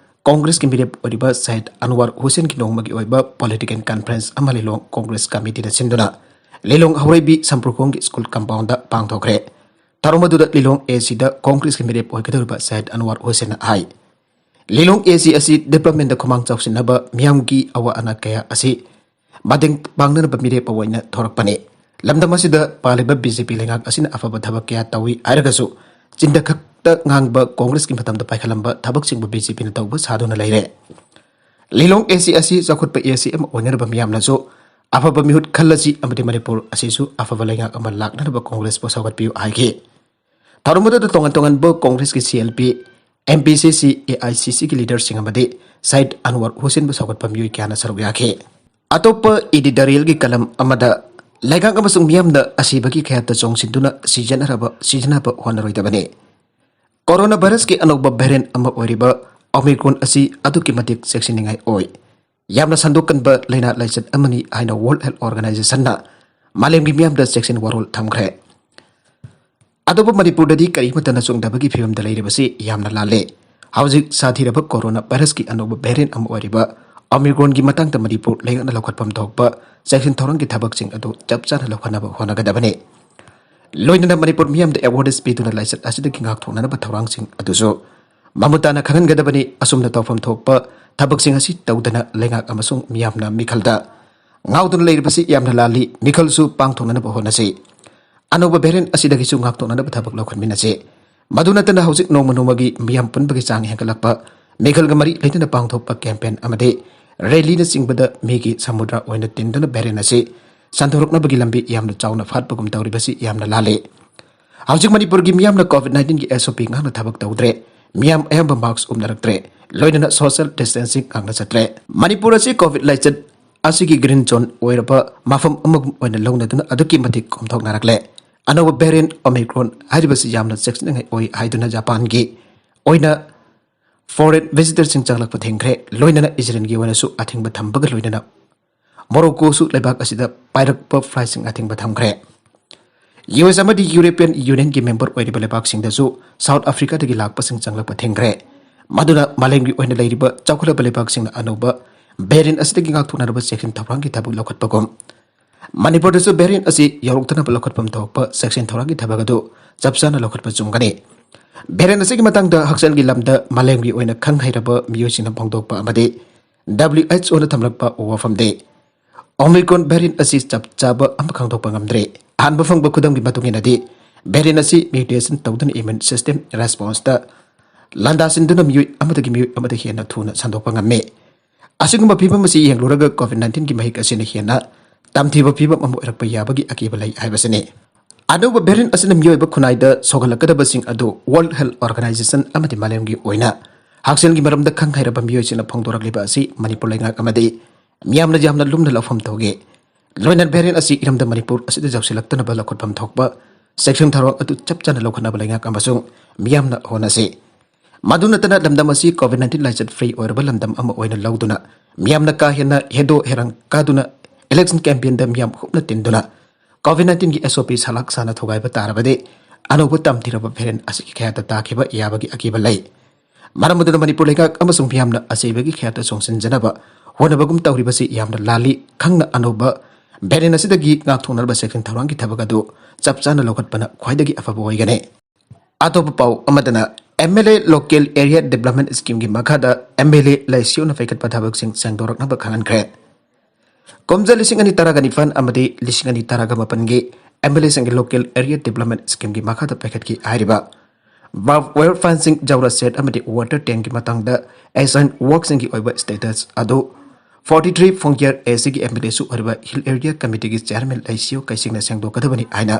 ꯀꯣꯡꯒ꯭ꯔꯦꯁꯀꯤ ꯃꯤꯔꯦꯞ ꯑꯣꯏꯔꯤꯕ ꯁꯌꯦꯗ ꯑꯟꯋꯥꯔ ꯍꯨꯁꯦꯟꯒꯤ ꯅꯣꯡꯃꯒꯤ ꯑꯣꯏꯕ ꯄꯣꯂꯤꯇꯤꯀꯦꯜ ꯀꯟꯐꯔꯦꯟꯁ ꯑꯃ ꯂꯤꯂꯣꯡ ꯀꯣꯡꯒ꯭ꯔꯦꯁ ꯀꯃꯤꯇꯤꯅ ꯁꯤꯟꯗꯨꯅ ꯂꯤꯂꯣꯡ ꯍꯧꯔꯩꯕꯤ ꯁꯝꯄ꯭ꯔꯨꯈꯣꯡꯒꯤ ꯁ꯭ꯀꯨꯜ ꯀꯝꯄꯥꯎꯟꯗ ꯄꯥꯡꯊꯣꯛꯈ꯭ꯔꯦ꯫ ꯊꯧꯔꯝ ꯑꯗꯨꯗ ꯂꯤꯂꯣꯡ ꯑꯦ ꯁꯤꯗ ꯀꯣꯡꯒ꯭ꯔꯦꯁꯀꯤ ꯃꯤꯔꯦꯞ ꯑꯣꯏꯒꯗꯧꯔꯤꯕ ꯁꯌꯦꯗ ꯑꯟꯋꯥꯔ ꯍꯨꯁꯦꯟꯅ ꯍꯥꯏ, ꯂꯤꯂꯣꯡ ꯑꯦ ꯁꯤ ꯑꯁꯤ ꯗꯤꯕ꯭ꯂꯞꯃꯦꯟꯗ ꯈꯨꯃꯥꯡ ꯆꯥꯎꯁꯤꯟꯅꯕ ꯃꯤꯌꯥꯝꯒꯤ ꯑꯋꯥ ꯑꯅꯥ ꯀꯌꯥ ꯑꯁꯤ ꯃꯇꯦꯡ ꯄꯥꯡꯅꯅꯕ ꯃꯤꯔꯦꯞ ꯑꯃ ꯑꯣꯏꯅ ꯊꯣꯔꯛꯄꯅꯤ꯫ ꯂꯝꯗꯝ ꯑꯁꯤꯗ ꯄꯥꯜꯂꯤꯕ ꯕꯤ ꯖꯦ ꯄꯤ ꯂꯩꯉꯥꯛ ꯑꯁꯤꯅ ꯑꯐꯕ ꯊꯕꯛ ꯀꯌꯥ ꯇꯧꯏ ꯍꯥꯏꯔꯒꯁꯨ ꯆꯤꯟꯗ ꯈꯛꯇ ꯉꯥꯡꯕ ꯀꯣꯡꯒ꯭ꯔꯦꯁꯀꯤ ꯃꯇꯝꯗ ꯄꯥꯏꯈꯠꯂꯝꯕ ꯊꯕꯛꯁꯤꯡꯕꯨ ꯕꯤ ꯖꯦ ꯄꯤꯅ ꯇꯧꯕ ꯁꯥꯗꯨꯅ ꯂꯩꯔꯦ꯫ ꯂꯤꯂꯣꯡ ꯑꯦ ꯁꯤ ꯑꯁꯤ ꯆꯥꯎꯈꯠꯄ ꯑꯦ ꯁꯤ ꯑꯃ ꯑꯣꯏꯅꯅꯕ ꯃꯤꯌꯥꯝꯅꯁꯨ ꯑꯐꯕ ꯃꯤꯍꯨꯠ ꯈꯜꯂꯁꯤ ꯑꯃꯗꯤ ꯃꯅꯤꯄꯨꯔ ꯑꯁꯤꯁꯨ ꯑꯐꯕ ꯂꯩꯉꯥꯛ ꯑꯃ ꯂꯥꯛꯅꯅꯕ ꯀꯣꯡꯒ꯭ꯔꯦꯁꯄꯨ ꯁꯧꯒꯠꯄꯤꯌꯨ ꯍꯥꯏꯈꯤ꯫ ꯊꯧꯔꯝ ꯑꯗꯨꯗ ꯇꯣꯉꯥꯟ ꯇꯣꯉꯥꯟꯕ ꯀꯣꯡꯒ꯭ꯔꯦꯁꯀꯤ C L P, M P C C, A I C C ꯒꯤ ꯂꯤꯗꯔꯁꯤꯡ ꯑꯃꯗꯤ ꯁꯌꯤꯗ ꯑꯟꯋꯔ ꯍꯨꯁꯦꯟꯕꯨ ꯁꯧꯒꯠꯄ ꯃꯤꯑꯣꯏ ꯀꯌꯥꯅ ꯁꯔꯨꯛ ꯌꯥꯈꯤ꯫ ꯑꯇꯣꯞꯄ editorial ꯒꯤ column ꯑꯃꯗ ꯂꯩꯉꯥꯛ ꯑꯃꯁꯨꯡ ꯃꯤꯌꯥꯝꯅ ꯑꯁꯤꯕꯒꯤ ꯈꯌꯥꯠꯇ ꯆꯣꯡꯁꯤꯟꯗꯨꯅ ꯁꯤꯖꯤꯟꯅꯔꯕ, ꯁꯤꯖꯤꯟꯅꯕ ꯍꯣꯠꯅꯔꯣꯏꯗꯕꯅꯤ꯫ Corona virus ꯀꯤ ꯑꯅꯧꯕ variant ꯑꯃ ꯑꯣꯏꯔꯤꯕ Omicron ꯑꯁꯤ ꯑꯗꯨꯛꯀꯤ ꯃꯇꯤꯛ ꯆꯦꯛꯁꯤꯟꯅꯤꯡꯉꯥꯏ ꯑꯣꯏ꯫ ꯌꯥꯝꯅ ꯁꯟꯗꯣꯛꯀꯟꯕ ꯂꯥꯏꯅꯥ ꯂꯥꯏꯆꯠ ꯑꯃꯅꯤ ꯍꯥꯏꯅ World Health Organization ꯅ ꯃꯥꯂꯦꯝꯒꯤ ꯃꯤꯌꯥꯝꯗ ꯆꯦꯛꯁꯤꯟ ꯋꯥꯔꯣꯜ ꯊꯝꯈ꯭ꯔꯦ꯫ ꯑꯇꯣꯞꯄ ꯃꯅꯤꯄꯨꯔꯗꯗꯤ ꯀꯔꯤꯃꯠꯇꯅ ꯆꯨꯝꯗꯕꯒꯤ ꯐꯤꯕꯝꯗ ꯂꯩꯔꯤꯕꯁꯤ ꯌꯥꯝꯅ ꯂꯥꯜꯂꯦ꯫ ꯍꯧꯖꯤꯛ ꯁꯥꯊꯤꯔꯕ corona virus ꯀꯤ ꯑꯅꯧꯕ variant ꯑꯃ ꯑꯣꯏꯔꯤꯕ Omicron ꯒꯤ ꯃꯇꯥꯡꯗ ꯃꯅꯤꯄꯨꯔ ꯂꯩꯉꯥꯛꯅ ꯂꯧꯈꯠꯐꯝ ꯊꯣꯛꯄ ꯆꯦꯛꯁꯤꯟ ꯊꯧꯔꯥꯡꯒꯤ ꯊꯕꯛꯁꯤꯡ ꯑꯗꯨ ꯆꯞ ꯆꯥꯅ ꯂꯧꯈꯠꯅꯕ ꯍꯣꯠꯅꯒꯗꯕꯅꯤ꯫ ꯂꯣꯏꯅꯅ ꯃꯅꯤꯄꯨꯔ ꯃꯤꯌꯥꯝꯗ awareness ꯄꯤꯗꯨꯅ ꯂꯥꯏꯆꯠ ꯑꯁꯤꯗꯒꯤ ꯉꯥꯛꯊꯣꯛꯅꯅꯕ ꯊꯧꯔꯥꯡꯁꯤꯡ ꯑꯗꯨꯁꯨ ꯃꯃꯨꯠ ꯇꯥꯅ ꯈꯪꯍꯟꯒꯗꯕꯅꯤ꯫ ꯑꯁꯨꯝꯅ ꯇꯧꯐꯝ ꯊꯣꯛꯄ ꯊꯕꯛꯁꯤꯡ ꯑꯁꯤ ꯇꯧꯗꯅ ꯂꯩꯉꯥꯛ ꯑꯃꯁꯨꯡ ꯃꯤꯌꯥꯝꯅ ꯃꯤꯈꯜꯗ ꯉꯥꯎꯗꯨꯅ ꯂꯩꯔꯤꯕꯁꯤ ꯌꯥꯝꯅ ꯂꯥꯜꯂꯤ꯫ ꯃꯤꯈꯜꯁꯨ ꯄꯥꯡꯊꯣꯛꯅꯅꯕ ꯍꯣꯠꯅꯁꯤ꯫ ꯑꯅꯧꯕ variant ꯑꯁꯤꯗꯒꯤꯁꯨ ꯉꯥꯛꯊꯣꯛꯅꯅꯕ ꯊꯕꯛ ꯂꯧꯈꯠꯃꯤꯟꯅꯁꯤ꯫ ꯃꯗꯨ ꯅꯠꯇꯅ ꯍꯧꯖꯤꯛ ꯅꯣꯡꯃ ꯅꯣꯡꯃꯒꯤ ꯃꯤꯌꯥꯝ ꯄꯨꯟꯕꯒꯤ ꯆꯥꯡ ꯍꯦꯟꯒꯠꯂꯛꯄ, ꯃꯤꯈꯜꯒ ꯃꯔꯤ ꯂꯩꯅꯅ ꯄꯥꯡꯊꯣꯛꯄ campaign ꯑꯃꯗꯤ rally ꯅꯆꯤꯡꯕꯗ ꯃꯤꯒꯤ ꯁꯃꯨꯗ꯭ꯔ ꯑꯣꯏꯅ ꯇꯤꯟꯗꯨꯅ variant ꯑꯁꯤ ꯁꯟꯗꯣꯔꯛꯅꯕꯒꯤ ꯂꯝꯕꯤ ꯌꯥꯝꯅ ꯆꯥꯎꯅ ꯐꯥꯠꯄꯒꯨꯝ ꯇꯧꯔꯤꯕꯁꯤ ꯌꯥꯝꯅ ꯂꯥꯜꯂꯤ꯫ ꯍꯧꯖꯤꯛ ꯃꯅꯤꯄꯨꯔꯒꯤ ꯃꯤꯌꯥꯝꯅ COVID nineteen ꯒꯤ S O P ꯉꯥꯛꯅ ꯊꯕꯛ ꯇꯧꯗ꯭ꯔꯦ꯫ ꯃꯤꯌꯥꯝ ꯑꯌꯥꯝꯕ mask ꯎꯞꯅꯔꯛꯇ꯭ꯔꯦ꯫ ꯂꯣꯏꯅꯅ social distancing ꯉꯥꯛꯅ ꯆꯠꯇ꯭ꯔꯦ꯫ ꯃꯅꯤꯄꯨꯔ ꯑꯁꯤ COVID ꯂꯥꯏꯆꯠ ꯑꯁꯤꯒꯤ green zone ꯑꯣꯏꯔꯕ ꯃꯐꯝ ꯑꯃꯒꯨꯝ ꯑꯣꯏꯅ ꯂꯧꯅꯗꯨꯅ ꯑꯗꯨꯛꯀꯤ ꯃꯇꯤꯛ ꯀꯣꯝꯊꯣꯛꯅꯔꯛꯂꯦ꯫ ꯑꯅꯧꯕ variant Omicron ꯍꯥꯏꯔꯤꯕꯁꯤ ꯌꯥꯝꯅ ꯆꯦꯛꯁꯤꯟꯅꯤꯡꯉꯥꯏ ꯑꯣꯏ ꯍꯥꯏꯗꯨꯅ ꯖꯄꯥꯟꯒꯤ ꯑꯣꯏꯅ foreign visitor ꯁꯤꯡ ꯆꯪꯂꯛꯄ ꯊꯤꯡꯈ꯭ꯔꯦ꯫ ꯂꯣꯏꯅꯅ ꯏꯖꯔꯦꯜꯒꯤ ꯑꯣꯏꯅꯁꯨ ꯑꯊꯤꯡꯕ ꯊꯝꯕꯒ ꯂꯣꯏꯅꯅ ꯃꯣꯔꯣꯀꯣꯁꯨ ꯂꯩꯕꯥꯛ ꯑꯁꯤꯗ ꯄꯥꯏꯔꯛꯄ flight ꯁꯤꯡ ꯑꯊꯤꯡꯕ ꯊꯝꯈ꯭ꯔꯦ꯫ U S ꯑꯃꯗꯤ European Union ꯒꯤ member ꯑꯣꯏꯔꯤꯕ ꯂꯩꯕꯥꯛꯁꯤꯡꯗꯁꯨ South Africa ꯗꯒꯤ ꯂꯥꯛꯄꯁꯤꯡ ꯆꯪꯂꯛꯄ ꯊꯤꯡꯈ꯭ꯔꯦ꯫ ꯃꯗꯨꯅ ꯃꯥꯂꯦꯝꯒꯤ ꯑꯣꯏꯅ ꯂꯩꯔꯤꯕ ꯆꯥꯎꯈꯠꯂꯕ ꯂꯩꯕꯥꯛꯁꯤꯡꯅ ꯑꯅꯧꯕ variant ꯑꯁꯤꯗꯒꯤ ꯉꯥꯛꯊꯣꯛꯅꯅꯕ ꯆꯦꯛꯁꯤꯟ ꯊꯧꯔꯥꯡꯒꯤ ꯊꯕꯛ ꯂꯧꯈꯠꯄꯒꯨꯝ ꯃꯅꯤꯄꯨꯔꯗꯁꯨ variant ꯑꯁꯤ ꯌꯧꯔꯛꯇꯅꯕ ꯂꯧꯈꯠꯐꯝ ꯊꯣꯛꯄ ꯆꯦꯛꯁꯤꯟ ꯊꯧꯔꯥꯡꯒꯤ ꯊꯕꯛ ꯑꯗꯨ ꯆꯞ ꯆꯥꯅ ꯂꯧꯈꯠꯄ ꯆꯨꯝꯒꯅꯤ꯫ Variant ꯑꯁꯤꯒꯤ ꯃꯇꯥꯡꯗ ꯍꯛꯁꯦꯜꯒꯤ ꯂꯝꯗ ꯃꯥꯂꯦꯝꯒꯤ ꯑꯣꯏꯅ ꯈꯪ ꯍꯩꯔꯕ ꯃꯤꯑꯣꯏꯁꯤꯡꯅ ꯐꯣꯡꯗꯣꯛꯄ ꯑꯃꯗꯤ W H O ꯅ ꯊꯝꯂꯛꯄ ꯋꯥꯐꯝꯗꯤ Omicron variant ꯑꯁꯤ ꯆꯞ ꯆꯥꯕ ꯑꯃ ꯈꯪꯗꯣꯛꯄ ꯉꯝꯗ꯭ꯔꯤ꯫ ꯑꯍꯥꯟꯕ ꯐꯪꯕ ꯈꯨꯗꯝꯒꯤ ꯃꯇꯨꯡ ꯏꯟꯅꯗꯤ variant ꯑꯁꯤ mutation ꯇꯧꯗꯨꯅ immune system response ꯇ ꯂꯥꯟꯗꯥꯁꯤꯟꯗꯨꯅ ꯃꯤꯑꯣꯏ ꯑꯃꯗꯒꯤ ꯃꯤꯑꯣꯏ ꯑꯃꯗ ꯍꯦꯟꯅ ꯊꯨꯅ ꯁꯟꯗꯣꯛꯄ ꯉꯝꯃꯤ꯫ ꯑꯁꯤꯒꯨꯝꯕ ꯐꯤꯕꯝ ꯑꯁꯤ ꯌꯦꯡꯂꯨꯔꯒ COVID nineteen ꯒꯤ ꯃꯍꯤꯛ ꯑꯁꯤꯅ ꯍꯦꯟꯅ ꯇꯝꯊꯤꯕ ꯐꯤꯕꯝ ꯑꯃ ꯑꯣꯏꯔꯛꯄ ꯌꯥꯕꯒꯤ ꯑꯀꯤꯕ ꯂꯩ ꯍꯥꯏꯕꯁꯤꯅꯤ꯫ ꯑꯅꯧꯕ variant ꯑꯁꯤꯅ ꯃꯤꯑꯣꯏꯕ ꯈꯨꯟꯅꯥꯏꯗ ꯁꯣꯛꯍꯜꯂꯛꯀꯗꯕꯁꯤꯡ ꯑꯗꯨ World Health Organization ꯑꯃꯗꯤ ꯃꯥꯂꯦꯝꯒꯤ ꯑꯣꯏꯅ ꯍꯛꯁꯦꯜꯒꯤ ꯃꯔꯝꯗ ꯈꯪ ꯍꯩꯔꯕ ꯃꯤꯑꯣꯏꯁꯤꯡꯅ ꯐꯣꯡꯗꯣꯔꯛꯂꯤꯕ ꯑꯁꯤ ꯃꯅꯤꯄꯨꯔ ꯂꯩꯉꯥꯛ ꯑꯃꯗꯤ ꯃꯤꯌꯥꯝꯅ ꯌꯥꯝꯅ ꯂꯨꯝꯅ ꯂꯧꯐꯝ ꯊꯣꯛꯏ꯫ ꯂꯣꯏꯅ variant ꯑꯁꯤ ꯏꯔꯝꯗꯝ ꯃꯅꯤꯄꯨꯔ ꯑꯁꯤꯗ ꯌꯧꯁꯤꯜꯂꯛꯇꯅꯕ ꯂꯧꯈꯠꯐꯝ ꯊꯣꯛꯄ ꯆꯦꯛꯁꯤꯟ ꯊꯧꯔꯥꯡ ꯑꯗꯨ ꯆꯞ ꯆꯥꯅ ꯂꯧꯈꯠꯅꯕ ꯂꯩꯉꯥꯛ ꯑꯃꯁꯨꯡ ꯃꯤꯌꯥꯝꯅ ꯍꯣꯠꯅꯁꯤ꯫ ꯃꯗꯨ ꯅꯠꯇꯅ ꯂꯝꯗꯝ ꯑꯁꯤ COVID nineteen ꯂꯥꯏꯆꯠ free ꯑꯣꯏꯔꯕ ꯂꯝꯗꯝ ꯑꯃ ꯑꯣꯏꯅ ꯂꯧꯗꯨꯅ ꯃꯤꯌꯥꯝꯅ ꯀꯥ ꯍꯦꯟꯅ ꯍꯦꯟꯗꯣꯛ ꯍꯦꯔꯥꯡ ꯀꯥꯗꯨꯅ election campaignꯗ ꯃꯤꯌꯥꯝ ꯍꯨꯞꯅ ꯇꯤꯟꯗꯨꯅ COVID nineteenꯒꯤ SOP ꯁꯂꯥꯛ ꯁꯥꯅ ꯊꯨꯒꯥꯏꯕ ꯇꯥꯔꯕꯗꯤ ꯑꯅꯧꯕ ꯇꯝꯊꯤꯔꯕ variant ꯑꯁꯤꯒꯤ ꯀꯌꯥꯗ ꯇꯥꯈꯤꯕ ꯌꯥꯕꯒꯤ ꯑꯀꯤꯕ ꯂꯩ꯫ ꯃꯔꯝ ꯑꯗꯨꯅ ꯃꯅꯤꯄꯨꯔ ꯂꯩꯉꯥꯛ ꯑꯃꯁꯨꯡ ꯃꯤꯌꯥꯝꯅ ꯑꯆꯩꯕꯒꯤ ꯈꯌꯥꯠꯇ ꯆꯣꯡꯁꯤꯟꯖꯅꯕ ꯍꯣꯠꯅꯕꯒꯨꯝ ꯇꯧꯔꯤꯕꯁꯤ ꯌꯥꯝꯅ ꯂꯥꯜꯂꯤ꯫ ꯈꯪꯅ ꯑꯅꯧꯕ variant ꯑꯁꯤꯗꯒꯤ ꯉꯥꯛꯊꯣꯛꯅꯅꯕ ꯆꯦꯛꯁꯤꯟ ꯊꯧꯔꯥꯡꯒꯤ ꯊꯕꯛ ꯑꯗꯨ ꯆꯞ ꯆꯥꯅ ꯂꯧꯈꯠꯄꯅ ꯈ꯭ꯋꯥꯏꯗꯒꯤ ꯑꯐꯕ ꯑꯣꯏꯒꯅꯤ꯫ ꯑꯇꯣꯞꯄ ꯄꯥꯎ ꯑꯃꯗꯅ MLA Local Area Development Schemeꯒꯤ ꯃꯈꯥꯗ MLA ꯂꯩꯁꯤꯌꯣꯅ ꯄꯥꯏꯈꯠꯄ ꯊꯕꯛꯁꯤꯡ ꯁꯦꯡꯗꯣꯔꯛꯅꯕ ꯈꯪꯍꯟꯈ꯭ꯔꯦ꯫ ꯀꯨꯝꯖꯥ ꯂꯤꯁꯤꯡ ꯑꯅꯤ ꯇꯔꯥꯒ ꯅꯤꯄꯥꯟ ꯑꯃꯗꯤ ꯂꯤꯁꯤꯡ ꯑꯅꯤ ꯇꯔꯥꯒ ꯃꯥꯄꯟꯒꯤ MLAꯁꯤꯡꯒꯤ Local Area Development Schemeꯒꯤ ꯃꯈꯥꯗ ꯄꯥꯏꯈꯠꯈꯤ ꯍꯥꯏꯔꯤꯕ ꯕꯥꯐ ꯋꯦꯌꯔ ꯐꯦꯟꯁꯤꯡ, ꯖꯧꯔꯥ ꯁꯦꯠ ꯑꯃꯗꯤ ꯋꯥꯇꯔ ꯇꯦꯡꯀꯤ ꯃꯇꯥꯡꯗ action workꯁꯤꯡꯒꯤ ꯑꯣꯏꯕ status ꯑꯗꯨ forty three ꯐꯣꯡꯖꯦꯔ ACꯒꯤ MLAꯁꯨ ꯑꯣꯏꯔꯤꯕ Hill Area Committeeꯒꯤ Chairman ꯂꯩꯁꯤꯌꯣ ꯀꯩꯁꯤꯡꯅ ꯁꯦꯡꯗꯣꯛꯀꯗꯕꯅꯤ ꯍꯥꯏꯅ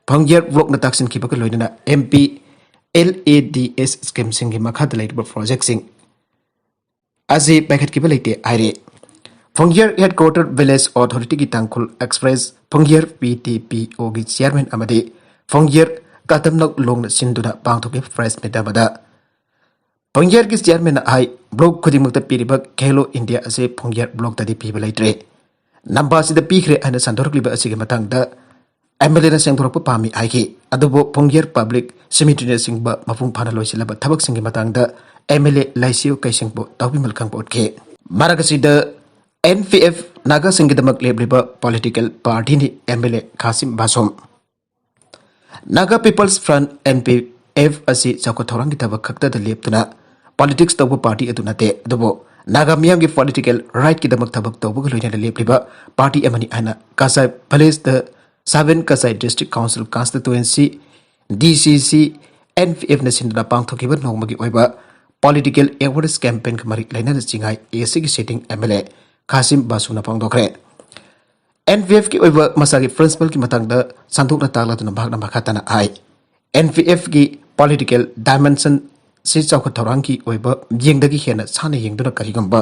ꯐꯣꯡꯖꯦꯔ blockꯅ ꯇꯥꯛꯁꯤꯟꯈꯤꯕꯒ ꯂꯣꯏꯅꯅ MP LADS schemeꯁꯤꯡꯒꯤ ꯃꯈꯥꯗ ꯂꯩꯔꯤꯕ projectꯁꯤꯡ ꯑꯁꯤ ꯄꯥꯏꯈꯠꯈꯤꯕ ꯂꯩꯇꯦ ꯍꯥꯏꯔꯤ꯫ ꯐꯣꯡꯖꯦꯔ Headquarter Village Authorityꯒꯤ ꯇꯥꯡꯈꯨꯜ Express ꯐꯣꯡꯖꯦꯔ PTPOꯒꯤ Chairman ꯑꯃꯗꯤ ꯐꯣꯡꯖꯦꯔ ꯀꯥꯇꯝꯅꯧ ꯂꯣꯡꯅ ꯁꯤꯟꯗꯨꯅ ꯄꯥꯡꯊꯣꯛꯈꯤꯕ press meet ꯑꯃꯗ ꯐꯣꯡꯖꯦꯔꯒꯤ Chairmanꯅ ꯍꯥꯏ, block ꯈꯨꯗꯤꯡꯃꯛꯇ ꯄꯤꯔꯤꯕ Khelo India ꯑꯁꯤ ꯐꯣꯡꯖꯦꯔ blockꯇꯗꯤ ꯄꯤꯕ ꯂꯩꯇ꯭ꯔꯦ꯫ ꯅꯝꯕꯥꯁꯤꯗ ꯄꯤꯈ꯭ꯔꯦ ꯍꯥꯏꯅ ꯁꯟꯗꯣꯔꯛꯂꯤꯕ ꯑꯁꯤꯒꯤ ꯃꯇꯥꯡꯗ MLAꯅ ꯁꯦꯡꯗꯣꯔꯛꯄ ꯄꯥꯝꯃꯤ ꯍꯥꯏꯈꯤ꯫ ꯑꯗꯨꯕꯨ ꯐꯣꯡꯖꯦꯔ Public Cemeteryꯅꯆꯤꯡꯕ ꯃꯄꯨꯡ ꯐꯥꯅ ꯂꯣꯏꯁꯤꯜꯂꯕ ꯊꯕꯛꯁꯤꯡꯒꯤ ꯃꯇꯥꯡꯗ MLA ꯂꯩꯁꯤꯌꯨ ꯀꯩꯁꯤꯡꯕꯨ ꯇꯥꯎꯕꯤꯃꯜ ꯈꯪꯕ ꯎꯠꯈꯤ꯫ ꯃꯔꯛ ꯑꯁꯤꯗ NPF ꯅꯥꯒꯥꯁꯤꯡꯒꯤꯗꯃꯛ ꯂꯦꯞꯂꯤꯕ political partyꯅꯤ MLA ꯈꯥꯁꯤꯝ ꯕꯥꯁꯣꯝ꯫ Naga People's Front, NPF ꯑꯁꯤ ꯆꯥꯎꯈꯠ ꯊꯧꯔꯥꯡꯒꯤ ꯊꯕꯛ ꯈꯛꯇꯗ ꯂꯦꯞꯇꯨꯅ politics ꯇꯧꯕ party ꯑꯗꯨ ꯅꯠꯇꯦ, ꯑꯗꯨꯕꯨ ꯅꯥꯒꯥ ꯃꯤꯌꯥꯝꯒꯤ political rightꯀꯤꯗꯃꯛ ꯊꯕꯛ ꯇꯧꯕꯒ ꯂꯣꯏꯅꯅ ꯂꯦꯞꯂꯤꯕ party ꯑꯃꯅꯤ ꯍꯥꯏꯅ ꯀꯁꯥꯏ Villageꯇ Seven Kasai District Council Constituency, DCC, NPFꯅ ꯁꯤꯟꯗꯨꯅ ꯄꯥꯡꯊꯣꯛꯈꯤꯕ ꯅꯣꯡꯃꯒꯤ ꯑꯣꯏꯕ political awareness campaignꯒ ꯃꯔꯤ ꯂꯩꯅꯅ Chingai ACꯒꯤ sitting MLA ꯈꯥꯁꯤꯝ ꯕꯥꯁꯨꯅ ꯐꯣꯡꯗꯣꯛꯈ꯭ꯔꯦ꯫ And P ꯑꯦꯐꯀꯤ ꯑꯣꯏꯕ ꯃꯁꯥꯒꯤ ꯄ꯭ꯔꯤꯟꯁꯤꯄꯜꯒꯤ ꯃꯇꯥꯡꯗ ꯁꯟꯗꯣꯛꯅ ꯇꯥꯛꯂꯗꯨꯅ ꯃꯍꯥꯛꯅ ꯃꯈꯥ ꯇꯥꯅ ꯍꯥꯏ, ꯑꯦꯟ ꯄꯤ ꯑꯦꯐꯀꯤ ꯄꯣꯂꯤꯇꯤꯀꯦꯜ ꯗꯥꯏꯃꯦꯟꯁꯟꯁꯤ ꯆꯥꯎꯈꯠ ꯊꯧꯔꯥꯡꯒꯤ ꯑꯣꯏꯕ ꯃꯤꯠꯌꯦꯡꯗꯒꯤ ꯍꯦꯟꯅ ꯁꯥꯟꯅ ꯌꯦꯡꯗꯨꯅ ꯀꯔꯤꯒꯨꯝꯕ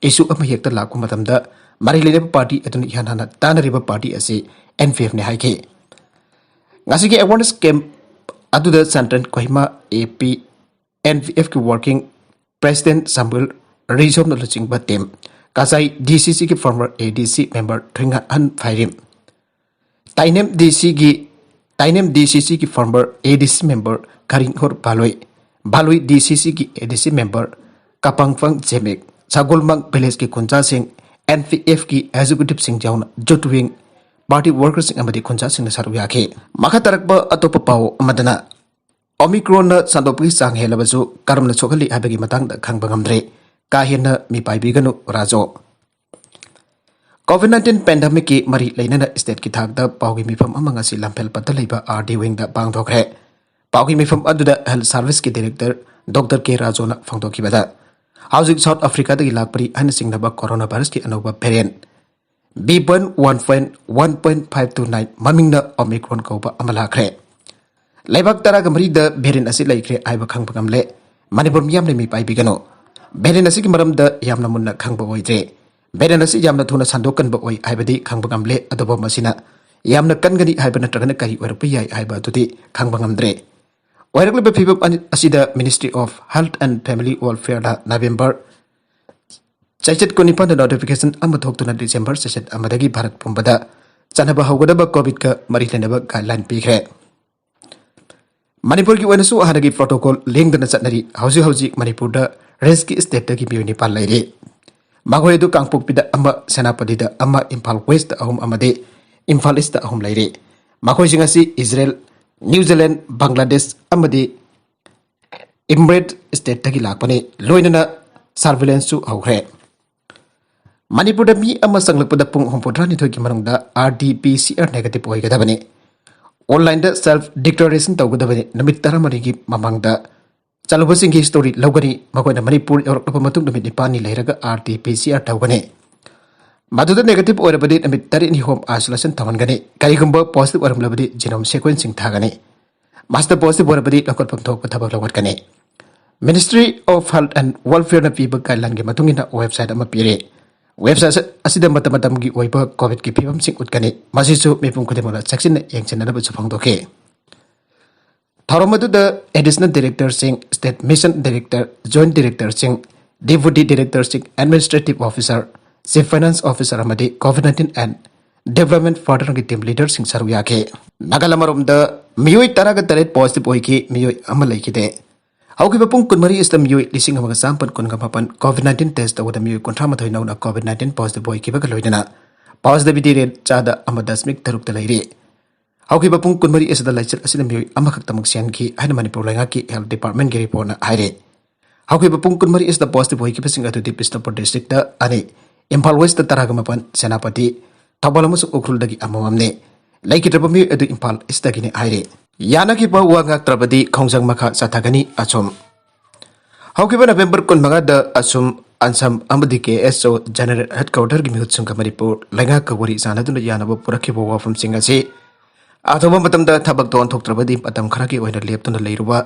ꯏꯁꯨ ꯑꯃ ꯍꯦꯛꯇ ꯂꯥꯛꯄ ꯃꯇꯝꯗ ꯃꯔꯤ ꯂꯩꯅꯕ ꯄꯥꯔꯇꯤ ꯑꯗꯨꯅ ꯏꯍꯥꯟ ꯍꯥꯟꯅ ꯇꯥꯟꯅꯔꯤꯕ ꯄꯥꯔꯇꯤ ꯑꯁꯤ ꯑꯦꯟ ꯄꯤ ꯑꯦꯐꯅꯤ ꯍꯥꯏꯈꯤ꯫ ꯉꯁꯤꯒꯤ ꯑꯦꯋꯥꯔꯅꯦꯁ ꯀꯦꯝꯞ ꯑꯗꯨꯗ Chandran Kohima, A P N P ꯑꯦꯐꯀꯤ ꯋꯥꯔꯀꯤꯡ ꯄ꯭ꯔꯦꯁꯤꯗꯦꯟꯠ ꯁꯥꯃꯨꯑꯦꯜ ꯔꯤꯖꯣꯝꯅ ꯂꯨꯆꯤꯡꯕ ꯇꯤꯝ, ꯀꯆꯥꯏ ꯗꯤ ꯁꯤ ꯁꯤꯒꯤ ꯐꯣꯔꯃꯔ ꯑꯦ ꯗꯤ ꯁꯤ ꯃꯦꯝꯕꯔ ꯊꯨꯏꯉꯥꯍꯟ ꯐꯥꯏꯔꯤꯝ, ꯇꯥꯏꯅꯦꯝ ꯗꯤ ꯁꯤꯒꯤ, ꯇꯥꯏꯅꯦꯝ ꯗꯤ ꯁꯤ ꯁꯤꯒꯤ ꯐꯣꯔꯃꯔ ꯑꯦ ꯗꯤ ꯁꯤ ꯃꯦꯝꯕꯔ ꯀꯔꯤꯡꯍꯣꯔ ꯚꯥꯂꯣꯏ, ꯚꯥꯂꯣꯏ ꯗꯤ ꯁꯤ ꯁꯤꯒꯤ ꯑꯦ ꯗꯤ ꯁꯤ ꯃꯦꯝꯕꯔ ꯀꯄꯥꯡꯐꯪ ꯖꯦꯃꯤꯛ, ꯁꯒꯣꯜꯃꯥꯡ ꯚꯤꯂꯦꯖꯀꯤ ꯈꯨꯟꯖꯥꯁꯤꯡ, ꯑꯦꯟ ꯄꯤ ꯑꯦꯐꯀꯤ ꯑꯦꯛꯖꯤꯀ꯭ꯌꯨꯇꯤꯕꯁꯤꯡ ꯌꯥꯎꯅ ꯌꯨꯠ ꯋꯤꯡ, ꯄꯥꯔꯇꯤ ꯋꯥꯔꯀꯔꯁꯤꯡ ꯑꯃꯗꯤ ꯈꯨꯟꯖꯥꯁꯤꯡꯅ ꯁꯔꯨꯛ ꯌꯥꯈꯤ꯫ ꯃꯈꯥ ꯇꯥꯔꯛꯄ ꯑꯇꯣꯞꯄ ꯄꯥꯎ ꯑꯃꯗꯅ, ꯑꯣꯃꯤꯀ꯭ꯔꯣꯟꯅ ꯁꯟꯗꯣꯛꯄꯒꯤ ꯆꯥꯡ ꯍꯦꯜꯂꯕꯁꯨ ꯀꯔꯝꯅ ꯁꯣꯛꯍꯜꯂꯤ ꯍꯥꯏꯕꯒꯤ ꯃꯇꯥꯡꯗ ꯈꯪꯕ ꯉꯝꯗ꯭ꯔꯦ꯫ ꯀꯥ ꯍꯦꯟꯅ ꯃꯤꯄꯥꯏꯕꯤꯒꯅꯨ, ꯔꯥꯖꯣ꯫ ꯀꯣꯚꯤꯗ ꯅꯥꯏꯟꯇꯤꯟ ꯄꯦꯟꯗꯦꯃꯤꯛꯀꯤ ꯃꯔꯤ ꯂꯩꯅꯅ ꯁ꯭ꯇꯦꯠꯀꯤ ꯊꯥꯛꯇ ꯄꯥꯎꯒꯤ ꯃꯤꯐꯝ ꯑꯃ ꯉꯁꯤ ꯂꯝꯐꯦꯜꯄꯠꯇ ꯂꯩꯕ ꯑꯥꯔ ꯗꯤ ꯋꯤꯡꯗ ꯄꯥꯡꯊꯣꯛꯈ꯭ꯔꯦ꯫ ꯄꯥꯎꯒꯤ ꯃꯤꯐꯝ ꯑꯗꯨꯗ ꯍꯦꯜꯊ ꯁꯥꯔꯚꯤꯁꯀꯤ ꯗꯥꯏꯔꯦꯛꯇꯔ ꯗꯣꯛꯇꯔ ꯀꯦ ꯔꯥꯖꯣꯅ ꯐꯣꯡꯗꯣꯛꯈꯤꯕꯗ, ꯍꯧꯖꯤꯛ ꯁꯥꯎꯊ ꯑꯐ꯭ꯔꯤꯀꯥꯗꯒꯤ ꯂꯥꯛꯄꯅꯤ ꯍꯥꯏꯅ ꯆꯤꯡꯅꯕ ꯀꯣꯔꯣꯅꯥ ꯚꯥꯏꯔꯁꯀꯤ ꯑꯅꯧꯕ variant B one point one point five two nine, ꯃꯃꯤꯡꯅ ꯑꯣꯃꯤꯀ꯭ꯔꯣꯟ ꯀꯧꯕ ꯑꯃ ꯂꯥꯛꯈ꯭ꯔꯦ꯫ ꯂꯩꯕꯥꯛ ꯇꯔꯥꯒ ꯃꯔꯤꯗ ꯚꯦꯔꯤꯌꯦꯟꯠ ꯑꯁꯤ ꯂꯩꯈ꯭ꯔꯦ ꯍꯥꯏꯕ ꯈꯪꯕ ꯉꯝꯂꯦ꯫ ꯃꯅꯤꯄꯨꯔ ꯃꯤꯌꯥꯝꯅ ꯃꯤꯄꯥꯏꯕꯤꯒꯅꯨ꯫ ꯚꯦꯔꯤꯌꯦꯟꯠ ꯑꯁꯤꯒꯤ ꯃꯔꯝꯗ ꯌꯥꯝꯅ ꯃꯨꯟꯅ ꯈꯪꯕ ꯑꯣꯏꯗ꯭ꯔꯦ꯫ ꯚꯦꯔꯤꯌꯦꯟꯠ ꯑꯁꯤ ꯌꯥꯝꯅ ꯊꯨꯅ ꯁꯟꯗꯣꯛꯀꯟꯕ ꯑꯣꯏ ꯍꯥꯏꯕꯗꯤ ꯈꯪꯕ ꯉꯝꯂꯦ, ꯑꯗꯨꯕꯨ ꯃꯁꯤꯅ ꯌꯥꯝꯅ ꯀꯟꯒꯅꯤ ꯍꯥꯏꯕ ꯅꯠꯇ꯭ꯔꯒꯅ ꯀꯔꯤ ꯑꯣꯏꯔꯛꯄ ꯌꯥꯏ ꯍꯥꯏꯕ ꯑꯗꯨꯗꯤ ꯈꯪꯕ ꯉꯝꯗ꯭ꯔꯦ꯫ ꯑꯣꯏꯔꯛꯂꯤꯕ ꯐꯤꯕꯝ ꯑꯅꯤ ꯑꯁꯤꯗ Ministry of Health and Family Welfare the November ꯆꯩꯆꯠ ꯀꯨꯟꯅꯤꯄꯥꯟꯗ ꯅꯣꯇꯤꯐꯤꯀꯦꯁꯟ ꯑꯃ ꯊꯣꯛꯇꯨꯅ ꯗꯤꯁꯦꯝꯕꯔ ꯆꯩꯆꯠ ꯑꯃꯗꯒꯤ ꯚꯥꯔꯠ ꯄꯨꯝꯕꯗ ꯆꯠꯅꯕ ꯍꯧꯒꯗꯕ ꯀꯣꯚꯤꯗꯀ ꯃꯔꯤ ꯂꯩꯅꯕ ꯒꯥꯏꯗꯂꯥꯏꯟ ꯄꯤꯈ꯭ꯔꯦ꯫ ꯃꯅꯤꯄꯨꯔꯒꯤ ꯑꯣꯏꯅꯁꯨ ꯍꯥꯟꯅꯒꯤ ꯄ꯭ꯔꯣꯇꯣꯀꯣꯜ ꯂꯦꯡꯗꯅ ꯆꯠꯅꯔꯤ꯫ ꯍꯧꯖꯤꯛ ꯍꯧꯖꯤꯛ ꯃꯅꯤꯄꯨꯔꯗ ꯔꯤꯁꯀꯤ ꯁ꯭ꯇꯦꯠꯇꯒꯤ ꯃꯤꯑꯣꯏ ꯅꯤꯄꯥꯟ ꯂꯩꯔꯤ꯫ ꯃꯈꯣꯏ ꯑꯗꯨ ꯀꯥꯡꯄꯣꯛꯄꯤꯗ ꯑꯃ, ꯁꯦꯅꯥꯄꯇꯤꯗ ꯑꯃ, ꯏꯝꯐꯥꯜ ꯋꯦꯁꯇ ꯑꯍꯨꯝ ꯑꯃꯗꯤ ꯏꯝꯐꯥꯜ ꯏꯁꯇ ꯑꯍꯨꯝ ꯂꯩꯔꯤ꯫ ꯃꯈꯣꯏꯁꯤꯡ ꯑꯁꯤ ꯏꯖꯔꯦꯜ, ꯅ꯭ꯌꯨ ꯖꯤꯂꯦꯟ, ꯕꯪꯒ꯭ꯂꯥꯗꯦꯁ ꯑꯃꯗꯤ ꯏꯃꯤꯔꯦꯠ ꯁ꯭ꯇꯦꯠꯇꯒꯤ ꯂꯥꯛꯄꯅꯤ꯫ ꯂꯣꯏꯅꯅ ꯁꯔꯚꯤꯂꯦꯟꯁꯁꯨ ꯍꯧꯈ꯭ꯔꯦ꯫ ꯃꯅꯤꯄꯨꯔꯗ ꯃꯤ ꯑꯃ ꯆꯪꯂꯛꯄꯗ ꯄꯨꯡ ꯍꯨꯝꯐꯨꯇꯔꯥꯅꯤꯊꯣꯏꯒꯤ ꯃꯅꯨꯡꯗ R T P C R negative ꯑꯣꯏꯒꯗꯕꯅꯤ꯫ ꯑꯣꯟꯂꯥꯏꯟꯗ ꯁꯦꯜꯐ ꯗꯤꯀ꯭ꯂꯥꯔꯦꯁꯟ ꯇꯧꯒꯗꯕꯅꯤ꯫ ꯅꯨꯃꯤꯠ ꯇꯔꯥꯃꯔꯤꯒꯤ ꯃꯃꯥꯡꯗ ꯆꯠꯂꯨꯕꯁꯤꯡꯒꯤ ꯍꯤꯁꯇꯣꯔꯤ ꯂꯧꯒꯅꯤ꯫ ꯃꯈꯣꯏꯅ ꯃꯅꯤꯄꯨꯔ ꯌꯧꯔꯛꯂꯕ ꯃꯇꯨꯡ ꯅꯨꯃꯤꯠ ꯅꯤꯄꯥꯜꯅꯤ ꯂꯩꯔꯒ R T P C R ꯇꯧꯒꯅꯤ꯫ ꯃꯗꯨꯗ negative ꯑꯣꯏꯔꯕꯗꯤ ꯅꯨꯃꯤꯠ ꯇꯔꯦꯠꯅꯤ ꯍꯣꯝ isolation ꯇꯧꯍꯟꯒꯅꯤ꯫ ꯀꯔꯤꯒꯨꯝꯕ positive ꯑꯣꯏꯔꯝꯂꯕꯗꯤ genome sequencing ꯊꯥꯒꯅꯤ꯫ ꯃꯁꯤꯗ positive ꯑꯣꯏꯔꯕꯗꯤ ꯂꯧꯈꯠꯐꯝ ꯊꯣꯛꯄ ꯊꯕꯛ ꯂꯧꯈꯠꯀꯅꯤ꯫ Ministry of Health and Welfareꯅ ꯄꯤꯕ guideline ꯒꯤ ꯃꯇꯨꯡ ꯏꯟꯅ website ꯑꯃ ꯄꯤꯔꯦ꯫ Website ꯑꯁꯤꯗ ꯃꯇꯝ ꯃꯇꯝꯒꯤ ꯑꯣꯏꯕ COVID ꯀꯤ ꯐꯤꯕꯝꯁꯤꯡ ꯎꯠꯀꯅꯤ꯫ ꯃꯁꯤꯁꯨ ꯃꯤꯄꯨꯝ ꯈꯨꯗꯤꯡꯃꯛꯅ ꯆꯦꯛꯁꯤꯟꯅ ꯌꯦꯡꯁꯤꯟꯅꯅꯕꯁꯨ ꯐꯣꯡꯗꯣꯛꯈꯤ꯫ ꯊꯧꯔꯝ ꯑꯗꯨꯗ Additional Director ꯁꯤꯡ, State Mission Director, Joint Director ꯁꯤꯡ, Deputy Director ꯁꯤꯡ, Administrative Officer, Chief Finance Officer ꯑꯃꯗꯤ COVID nineteen and Development Partner ꯒꯤ team leader ꯁꯤꯡ ꯁꯔꯨꯛ ꯌꯥꯈꯤ꯫ ꯅꯥꯒꯥꯂꯦꯟ ꯑꯃꯔꯣꯝꯗ ꯃꯤꯑꯣꯏ ꯇꯔꯥꯒ ꯇꯔꯦꯠ positive ꯑꯣꯏꯈꯤ, ꯃꯤꯑꯣꯏ ꯑꯃ ꯂꯩꯈꯤꯗꯦ꯫ ꯍꯧꯈꯤꯕ ꯄꯨꯡ ꯀꯨꯟꯃꯔꯤ ꯑꯁꯤꯗ ꯃꯤꯑꯣꯏ ꯂꯤꯁꯤꯡ ꯑꯃꯒ ꯆꯥꯃꯥꯄꯟ ꯀꯨꯟꯒ ꯃꯥꯄꯟ COVID nineteen test ꯇꯧꯕꯗ ꯃꯤꯑꯣꯏ ꯀꯨꯟꯊ꯭ꯔꯥ ꯃꯥꯊꯣꯏ ꯅꯧꯅ COVID nineteen positive ꯑꯣꯏꯈꯤꯕꯒ ꯂꯣꯏꯅꯅ positivity rate ꯆꯥꯗ ꯑꯃ ꯗꯁꯃꯤꯛ ꯇꯔꯨꯛꯇ ꯂꯩꯔꯤ꯫ ꯍꯧꯈꯤꯕ ꯄꯨꯡ ꯀꯨꯟꯃꯔꯤ ꯑꯁꯤꯗ ꯂꯥꯏꯆꯠ ꯑꯁꯤꯅ ꯃꯤꯑꯣꯏ ꯑꯃꯈꯛꯇꯃꯛ ꯁꯤꯍꯟꯈꯤ ꯍꯥꯏꯅ ꯃꯅꯤꯄꯨꯔ ꯂꯩꯉꯥꯛꯀꯤ health department ꯀꯤ report ꯅ ꯍꯥꯏꯔꯤ꯫ ꯍꯧꯈꯤꯕ ꯄꯨꯡ ꯀꯨꯟꯃꯔꯤ ꯑꯁꯤꯗ positive ꯑꯣꯏꯈꯤꯕꯁꯤꯡ ꯑꯗꯨꯗꯤ ꯕꯤꯁꯅꯨꯄꯨꯔ district ꯇ ꯑꯅꯤ, ꯏꯝꯐꯥꯜ West ꯇ ꯇꯔꯥꯒ ꯃꯥꯄꯟ, ꯁꯦꯅꯥꯄꯇꯤ, ꯊꯧꯕꯥꯜ ꯑꯃꯁꯨꯡ ꯎꯈ꯭ꯔꯨꯜꯗꯒꯤ ꯑꯃꯃꯝꯅꯤ꯫ ꯂꯩꯈꯤꯗ꯭ꯔꯕ ꯃꯤꯑꯣꯏ ꯑꯗꯨ ꯏꯝꯐꯥꯜ East ꯇꯒꯤꯅꯤ ꯍꯥꯏꯔꯤ꯫ ꯌꯥꯅꯈꯤꯕ ꯋꯥ ꯉꯥꯛꯇ꯭ꯔꯕꯗꯤ ꯈꯣꯡꯖꯪ ꯃꯈꯥ ꯆꯠꯊꯒꯅꯤ꯫ ꯑꯁꯨꯝ ꯍꯧꯈꯤꯕ ꯅꯕꯦꯝꯕꯔ ꯀꯨꯟꯃꯉꯥꯗ ꯑꯁꯨꯝ, ꯑꯟꯁꯝ ꯑꯃꯗꯤ KSO general headquarter ꯒꯤ ꯃꯤꯍꯨꯠꯁꯤꯡꯒ ꯃꯅꯤꯄꯨꯔ ꯂꯩꯉꯥꯛꯀ ꯋꯥꯔꯤ ꯁꯥꯟꯅꯗꯨꯅ ꯌꯥꯅꯕ ꯄꯨꯔꯛꯈꯤꯕ ꯋꯥꯐꯝꯁꯤꯡ ꯑꯁꯤ ꯑꯊꯨꯕ ꯃꯇꯝꯗ ꯊꯕꯛꯇ ꯑꯣꯟꯊꯣꯛꯇ꯭ꯔꯕꯗꯤ ꯃꯇꯝ ꯈꯔꯒꯤ ꯑꯣꯏꯅ ꯂꯦꯞꯇꯨꯅ ꯂꯩꯔꯨꯕ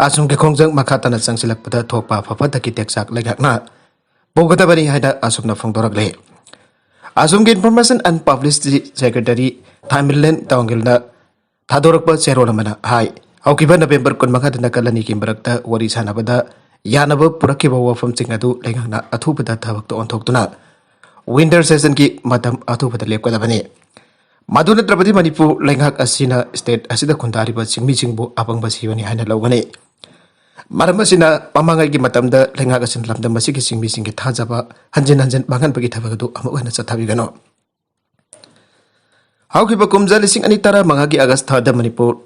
ꯑꯁꯨꯝꯒꯤ ꯈꯣꯡꯖꯪ ꯃꯈꯥ ꯇꯥꯅ ꯆꯪꯁꯤꯜꯂꯛꯄꯗ ꯊꯣꯛꯄ ꯑꯐ ꯐꯠꯇꯒꯤ ꯇꯦꯛꯆꯥꯛ ꯂꯩꯉꯥꯛꯅ ꯄꯨꯒꯗꯕꯅꯤ ꯍꯥꯏꯅ ꯑꯁꯨꯝꯅ ꯐꯣꯡꯗꯣꯔꯛꯂꯤ꯫ ꯑꯁꯨꯝꯒꯤ Information and Publicity Secretary ꯊꯥꯏꯃꯤꯂꯦꯟ ꯇꯥꯎꯡꯒꯤꯜꯅ ꯊꯥꯗꯣꯔꯛꯄ ꯆꯦꯔꯣꯜ ꯑꯃꯅ ꯍꯥꯏ, ꯍꯧꯈꯤꯕ ꯅꯕꯦꯝꯕꯔ ꯀꯨꯟꯃꯉꯥꯗ ꯅꯥꯀꯜ ꯑꯅꯤꯒꯤ ꯃꯔꯛꯇ ꯋꯥꯔꯤ ꯁꯥꯟꯅꯕꯗ ꯌꯥꯅꯕ ꯄꯨꯔꯛꯈꯤꯕ ꯋꯥꯐꯝꯁꯤꯡ ꯑꯗꯨ ꯂꯩꯉꯥꯛꯅ ꯑꯊꯨꯕꯗ ꯊꯕꯛꯇ ꯑꯣꯟꯊꯣꯛꯇꯨꯅ winter session ꯒꯤ ꯃꯇꯝ ꯑꯊꯨꯕꯗ ꯂꯦꯞꯀꯗꯕꯅꯤ꯫ ꯃꯗꯨ ꯅꯠꯇ꯭ꯔꯕꯗꯤ ꯃꯅꯤꯄꯨꯔ ꯂꯩꯉꯥꯛ ꯑꯁꯤꯅ state ꯑꯁꯤꯗ ꯈꯨꯟꯗꯥꯔꯤꯕ ꯁꯤꯟꯃꯤꯁꯤꯡꯕꯨ ꯑꯄꯪꯕ ꯁꯤꯕꯅꯤ ꯍꯥꯏꯅ ꯂꯧꯒꯅꯤ꯫ ꯃꯔꯝ ꯑꯁꯤꯅ ꯃꯃꯥꯡꯉꯩꯒꯤ ꯃꯇꯝꯗ ꯂꯩꯉꯥꯛ ꯑꯁꯤꯅ ꯂꯝꯗꯝ ꯑꯁꯤꯒꯤ ꯁꯤꯟꯃꯤꯁꯤꯡꯒꯤ ꯊꯥꯖꯕ ꯍꯟꯖꯤꯟ ꯍꯟꯖꯤꯟ ꯃꯥꯡꯍꯟꯕꯒꯤ ꯊꯕꯛ ꯑꯗꯨ ꯑꯃꯨꯛ ꯍꯟꯅ ꯆꯠꯊꯕꯤꯒꯅꯨ꯫ ꯍꯧꯈꯤꯕ ꯀꯨꯝꯖꯥ ꯂꯤꯁꯤꯡ ꯑꯅꯤ ꯇꯔꯥꯃꯉꯥꯒꯤ August ꯊꯥꯗ ꯃꯅꯤꯄꯨꯔ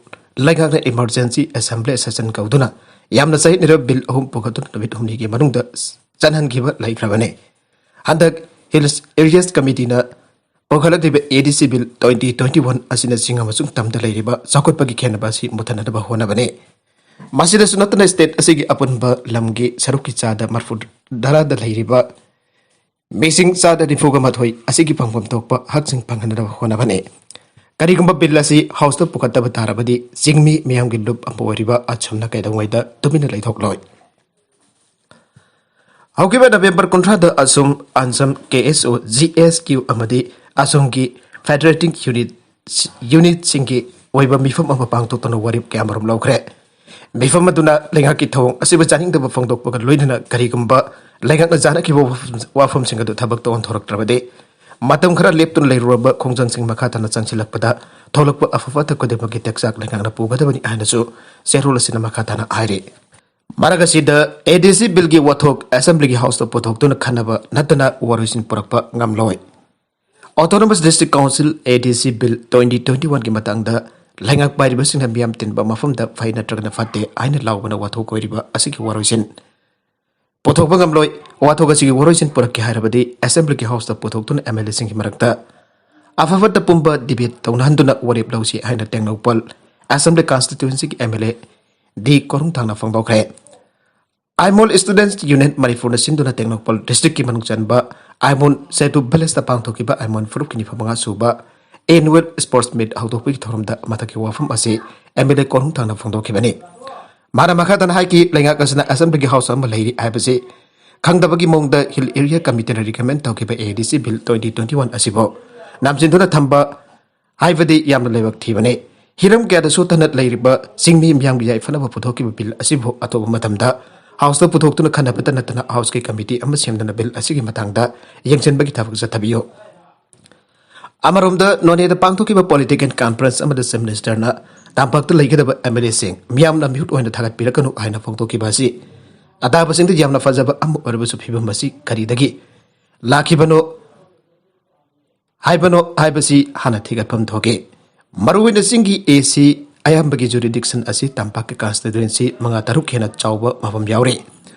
ꯂꯩꯉꯥꯛꯅ emergency assembly session ꯀꯧꯗꯨꯅ ꯌꯥꯝꯅ ꯆꯌꯦꯠꯅꯔꯕ bill ꯑꯍꯨꯝ ꯄꯨꯈꯠꯇꯨꯅ ꯅꯨꯃꯤꯠ ꯍꯨꯝꯅꯤꯒꯤ ꯃꯅꯨꯡꯗ ꯆꯠꯍꯟꯈꯤꯕ ꯂꯩꯈ꯭ꯔꯕꯅꯤ꯫ ꯍꯟꯗꯛ Hills Areas Committee ꯅ ꯄꯨꯈꯠꯂꯛꯂꯤꯕ ADC bill twenty twenty-one ꯑꯁꯤꯅ ꯆꯤꯡ ꯑꯃꯁꯨꯡ ꯇꯝꯗ ꯂꯩꯔꯤꯕ ꯆꯥꯎꯈꯠꯄꯒꯤ ꯈꯦꯠꯅꯕ ꯑꯁꯤ ꯃꯨꯠꯊꯅꯅꯕ ꯍꯣꯠꯅꯕꯅꯤ꯫ ꯃꯁꯤꯗꯁꯨ ꯅꯠꯇꯅ state ꯑꯁꯤꯒꯤ ꯑꯄꯨꯟꯕ ꯂꯝꯒꯤ ꯁꯔꯨꯛꯀꯤ ꯆꯥꯗ ꯃꯔꯐꯨ ꯇꯔꯥꯗ ꯂꯩꯔꯤꯕ ꯃꯤꯁꯤꯡ ꯆꯥꯗ ꯅꯤꯐꯨꯒ ꯃꯥꯊꯣꯏ ꯑꯁꯤꯒꯤ ꯐꯪꯐꯝ ꯊꯣꯛꯄ ꯍꯛꯁꯤꯡ ꯐꯪꯍꯟꯅꯕ ꯍꯣꯠꯅꯕꯅꯤ꯫ ꯀꯔꯤꯒꯨꯝꯕ ꯕꯤꯜ ꯑꯁꯤ ꯍꯥꯎꯁꯇ ꯄꯨꯈꯠꯇꯕ ꯇꯥꯔꯕꯗꯤ, ꯆꯤꯡꯃꯤ ꯃꯤꯌꯥꯝꯒꯤ ꯂꯨꯞ ꯑꯃ ꯑꯣꯏꯔꯤꯕ ꯑꯁꯣꯝꯅ ꯀꯩꯗꯧꯉꯩꯗ ꯇꯨꯃꯤꯟꯅ ꯂꯩꯊꯣꯛꯂꯣꯏ꯫ ꯍꯧꯈꯤꯕ ꯅꯕꯦꯝꯕꯔ ꯀꯨꯟꯊ꯭ꯔꯥꯗ ꯑꯁꯣꯝ, ꯑꯟꯁꯝ, ꯀꯦ ꯑꯦꯁ ꯑꯣ, ꯖꯤ ꯑꯦꯁ ꯀ꯭ꯌꯨ ꯑꯃꯗꯤ ꯑꯁꯣꯝꯒꯤ ꯐꯦꯗꯔꯦꯇꯤꯡ ꯌꯨꯅꯤꯠ, ꯌꯨꯅꯤꯠꯁꯤꯡꯒꯤ ꯑꯣꯏꯕ ꯃꯤꯐꯝ ꯑꯃ ꯄꯥꯡꯊꯣꯛꯇꯨꯅ ꯋꯥꯔꯦꯞ ꯀꯌꯥꯃꯔꯨꯝ ꯂꯧꯈ꯭ꯔꯦ꯫ ꯃꯤꯐꯝ ꯑꯗꯨꯅ ꯂꯩꯉꯥꯛꯀꯤ ꯊꯧꯑꯣꯡ ꯑꯁꯤꯕꯨ ꯆꯥꯅꯤꯡꯗꯕ ꯐꯣꯡꯗꯣꯛꯄꯒ ꯂꯣꯏꯅꯅ ꯀꯔꯤꯒꯨꯝꯕ ꯂꯩꯉꯥꯛꯅ ꯆꯥꯅꯈꯤꯕ ꯋꯥꯐꯝ-, ꯋꯥꯐꯝꯁꯤꯡ ꯑꯗꯨ ꯊꯕꯛꯇ ꯑꯣꯟꯊꯣꯔꯛꯇ꯭ꯔꯕꯗꯤ, ꯃꯇꯝ ꯈꯔ ꯂꯦꯞꯇꯨꯅ ꯂꯩꯔꯨꯔꯕ ꯈꯣꯡꯖꯪꯁꯤꯡ ꯃꯈꯥ ꯇꯥꯅ ꯆꯪꯁꯤꯜꯂꯛꯄꯗ ꯊꯣꯛꯂꯛꯄ ꯑꯐ ꯐꯠꯇ ꯈꯨꯗꯤꯡꯃꯛꯀꯤ ꯇꯦꯛꯆꯥꯛ ꯂꯩꯉꯥꯛꯅ ꯄꯨꯒꯗꯕꯅꯤ ꯍꯥꯏꯅꯁꯨ ꯆꯦꯔꯣꯜ ꯑꯁꯤꯅ ꯃꯈꯥ ꯇꯥꯅ ꯍꯥꯏꯔꯤ꯫ ꯃꯔꯛ ꯑꯁꯤꯗ, ꯑꯦ ꯗꯤ ꯁꯤ ꯕꯤꯜꯒꯤ ꯋꯥꯊꯣꯛ ꯑꯦꯁꯦꯝꯕ꯭ꯂꯤꯒꯤ ꯍꯥꯎꯁꯇ ꯄꯨꯊꯣꯛꯇꯨꯅ ꯈꯟꯅꯕ ꯅꯠꯇꯅ ꯋꯥꯔꯣꯏꯁꯤꯟ ꯄꯨꯔꯛꯄ ꯉꯝꯂꯣꯏ꯫ Autonomous District Council, A D C Bill twenty twenty-one ꯒꯤ ꯃꯇꯥꯡꯗ ꯂꯩꯉꯥꯛ ꯄꯥꯏꯔꯤꯕꯁꯤꯡꯅ ꯃꯤꯌꯥꯝ ꯇꯤꯟꯕ ꯃꯐꯝꯗ ꯐꯩ ꯅꯠꯇ꯭ꯔꯒꯅ ꯐꯠꯇꯦ ꯍꯥꯏꯅ ꯂꯥꯎꯕꯅ ꯋꯥꯊꯣꯛ ꯑꯣꯏꯔꯤꯕ ꯑꯁꯤꯒꯤ ꯋꯥꯔꯣꯏꯁꯤꯟ ꯄꯨꯊꯣꯛꯄ ꯉꯝꯂꯣꯏ꯫ ꯋꯥꯊꯣꯛ ꯑꯁꯤꯒꯤ ꯋꯥꯔꯣꯏꯁꯤꯟ ꯄꯨꯔꯛꯀꯦ ꯍꯥꯏꯔꯕꯗꯤ, ꯑꯦꯁꯦꯝꯕ꯭ꯂꯤꯒꯤ ꯍꯥꯎꯁꯇ ꯄꯨꯊꯣꯛꯇꯨꯅ ꯑꯦꯝ ꯑꯦꯜ ꯑꯦꯁꯤꯡꯒꯤ ꯃꯔꯛꯇ ꯑꯐ ꯐꯠꯇ ꯄꯨꯝꯕ ꯗꯤꯕꯦꯠ ꯇꯧꯅꯍꯟꯗꯨꯅ ꯋꯥꯔꯦꯞ ꯂꯧꯁꯤ ꯍꯥꯏꯅ ꯇꯦꯡꯅꯧꯄꯜ ꯑꯦꯁꯦꯝꯕ꯭ꯂꯤ ꯀꯟꯁꯇꯤꯇ꯭ꯋꯦꯟꯁꯤꯒꯤ ꯑꯦꯝ ꯑꯦꯜ ꯑꯦ ꯗꯤ ꯀꯣꯔꯨꯡꯊꯥꯡꯅ ꯐꯣꯡꯗꯣꯛꯈ꯭ꯔꯦ꯫ ꯑꯥꯏꯃꯣꯜ ꯁ꯭ꯇꯨꯗꯦꯟꯠꯁ ꯌꯨꯅꯤꯌꯟ ꯃꯅꯤꯄꯨꯔꯅ ꯁꯤꯟꯗꯨꯅ ꯇꯦꯡꯅꯧꯄꯜ ꯗꯤꯁꯇ꯭ꯔꯤꯛꯀꯤ ꯃꯅꯨꯡ ꯆꯟꯕ ꯑꯥꯏꯃꯣꯜ ꯁꯦꯇꯨ ꯚꯤꯂꯦꯖꯇ ꯄꯥꯡꯊꯣꯛꯈꯤꯕ ꯑꯥꯏꯃꯣꯜ ꯐꯨꯔꯨꯞꯀꯤ ꯅꯤꯐꯨ ꯃꯉꯥ ꯁꯨꯕ ꯑꯦꯅꯨꯋꯦꯜ ꯁ꯭ꯄꯣꯔꯠꯁ ꯃꯤꯠ ꯍꯧꯗꯣꯛꯄꯒꯤ ꯊꯧꯔꯝꯗ ꯃꯊꯛꯀꯤ ꯋꯥꯐꯝ ꯑꯁꯤ ꯑꯦꯝ ꯑꯦꯜ ꯑꯦ ꯀꯣꯔꯨꯡꯊꯥꯡꯅ ꯐꯣꯡꯗꯣꯛꯈꯤꯕꯅꯤ꯫ ꯃꯥꯅ ꯃꯈꯥ ꯇꯥꯅ ꯍꯥꯏꯈꯤ, ꯂꯩꯉꯥꯛ ꯑꯁꯤꯅ ꯑꯦꯁꯦꯝꯕ꯭ꯂꯤꯒꯤ ꯍꯥꯎꯁ ꯑꯃ ꯂꯩꯔꯤ ꯍꯥꯏꯕꯁꯤ ꯈꯪꯗꯕꯒꯤ ꯃꯑꯣꯡꯗ ꯍꯤꯜ ꯑꯦꯔꯤꯌꯥ ꯀꯃꯤꯇꯤꯅ ꯔꯤꯀꯃꯦꯟ ꯇꯧꯈꯤꯕ ꯑꯦ ꯗꯤ ꯁꯤ ꯕꯤꯜ ꯇ꯭ꯋꯦꯟꯇꯤ ꯇ꯭ꯋꯦꯟꯇꯤ ꯋꯥꯟ ꯑꯁꯤꯕꯨ ꯅꯝꯁꯤꯟꯗꯨꯅ ꯊꯝꯕ ꯍꯥꯏꯕꯗꯤ ꯌꯥꯝꯅ ꯂꯥꯏꯕꯛ ꯊꯤꯕꯅꯤ꯫ ꯍꯤꯔꯝ ꯀꯌꯥꯗ ꯁꯣꯠꯊꯅ ꯂꯩꯔꯤꯕ ꯆꯤꯡꯃꯤ ꯃꯤꯌꯥꯝꯒꯤ ꯌꯥꯏꯐꯅꯕ ꯄꯨꯊꯣꯛꯈꯤꯕ ꯕꯤꯜ ꯑꯁꯤꯕꯨ ꯑꯊꯨꯕ ꯃꯇꯝꯗ ꯍꯥꯎꯁꯇ ꯄꯨꯊꯣꯛꯇꯨꯅ ꯈꯟꯅꯕꯇ ꯅꯠꯇꯅ ꯍꯥꯎꯁꯀꯤ ꯀꯃꯤꯇꯤ ꯑꯃ ꯁꯦꯝꯗꯨꯅ ꯕꯤꯜ ꯑꯁꯤꯒꯤ ꯃꯇꯥꯡꯗ ꯌꯦꯡꯁꯤꯟꯕꯒꯤ ꯊꯕꯛ ꯆꯠꯊꯕꯤꯌꯨ꯫ ꯑꯃꯔꯣꯝꯗ, ꯅꯣꯅꯦꯗ ꯄꯥꯡꯊꯣꯛꯈꯤꯕ ꯄꯣꯂꯤꯇꯤꯀꯦꯜ ꯀꯟꯐꯔꯦꯟꯁ ꯑꯃꯗ ꯆꯤꯐ ꯃꯤꯅꯤꯁꯇꯔꯅ ꯇꯝꯄꯥꯛꯇ ꯂꯩꯒꯗꯕ ꯑꯦꯝ ꯑꯦꯜ ꯑꯦꯁꯤꯡ ꯃꯤꯌꯥꯝꯅ ꯃꯤꯍꯨꯠ ꯑꯣꯏꯅ ꯊꯥꯒꯠꯄꯤꯔꯛꯀꯅꯨ ꯍꯥꯏꯅ ꯐꯣꯡꯗꯣꯛꯈꯤꯕ ꯑꯁꯤ ꯑꯇꯥꯕꯁꯤꯡꯗ ꯌꯥꯝꯅ ꯐꯖꯕ ꯑꯃ ꯑꯣꯏꯔꯕꯁꯨ, ꯐꯤꯕꯝ ꯑꯁꯤ ꯀꯔꯤꯗꯒꯤ ꯂꯥꯛꯈꯤꯕꯅꯣ ꯍꯥꯏꯕꯅꯣ ꯍꯥꯏꯕꯁꯤ ꯍꯥꯟꯅ ꯊꯤꯒꯠꯐꯝ ꯊꯣꯛꯏ꯫ ꯃꯔꯨꯑꯣꯏꯅ ꯆꯤꯡꯒꯤ ꯑꯦ ꯁꯤ ꯑꯌꯥꯝꯕꯒꯤ ꯖꯨꯔꯤꯗꯤꯛꯁꯟ ꯑꯁꯤ ꯇꯝꯄꯥꯛꯀꯤ ꯀꯟꯁꯇꯤꯇ꯭ꯋꯦꯟꯁꯤ ꯃꯉꯥ ꯇꯔꯨꯛ ꯍꯦꯟꯅ ꯆꯥꯎꯕ ꯃꯐꯝ ꯌꯥꯎꯔꯤ꯫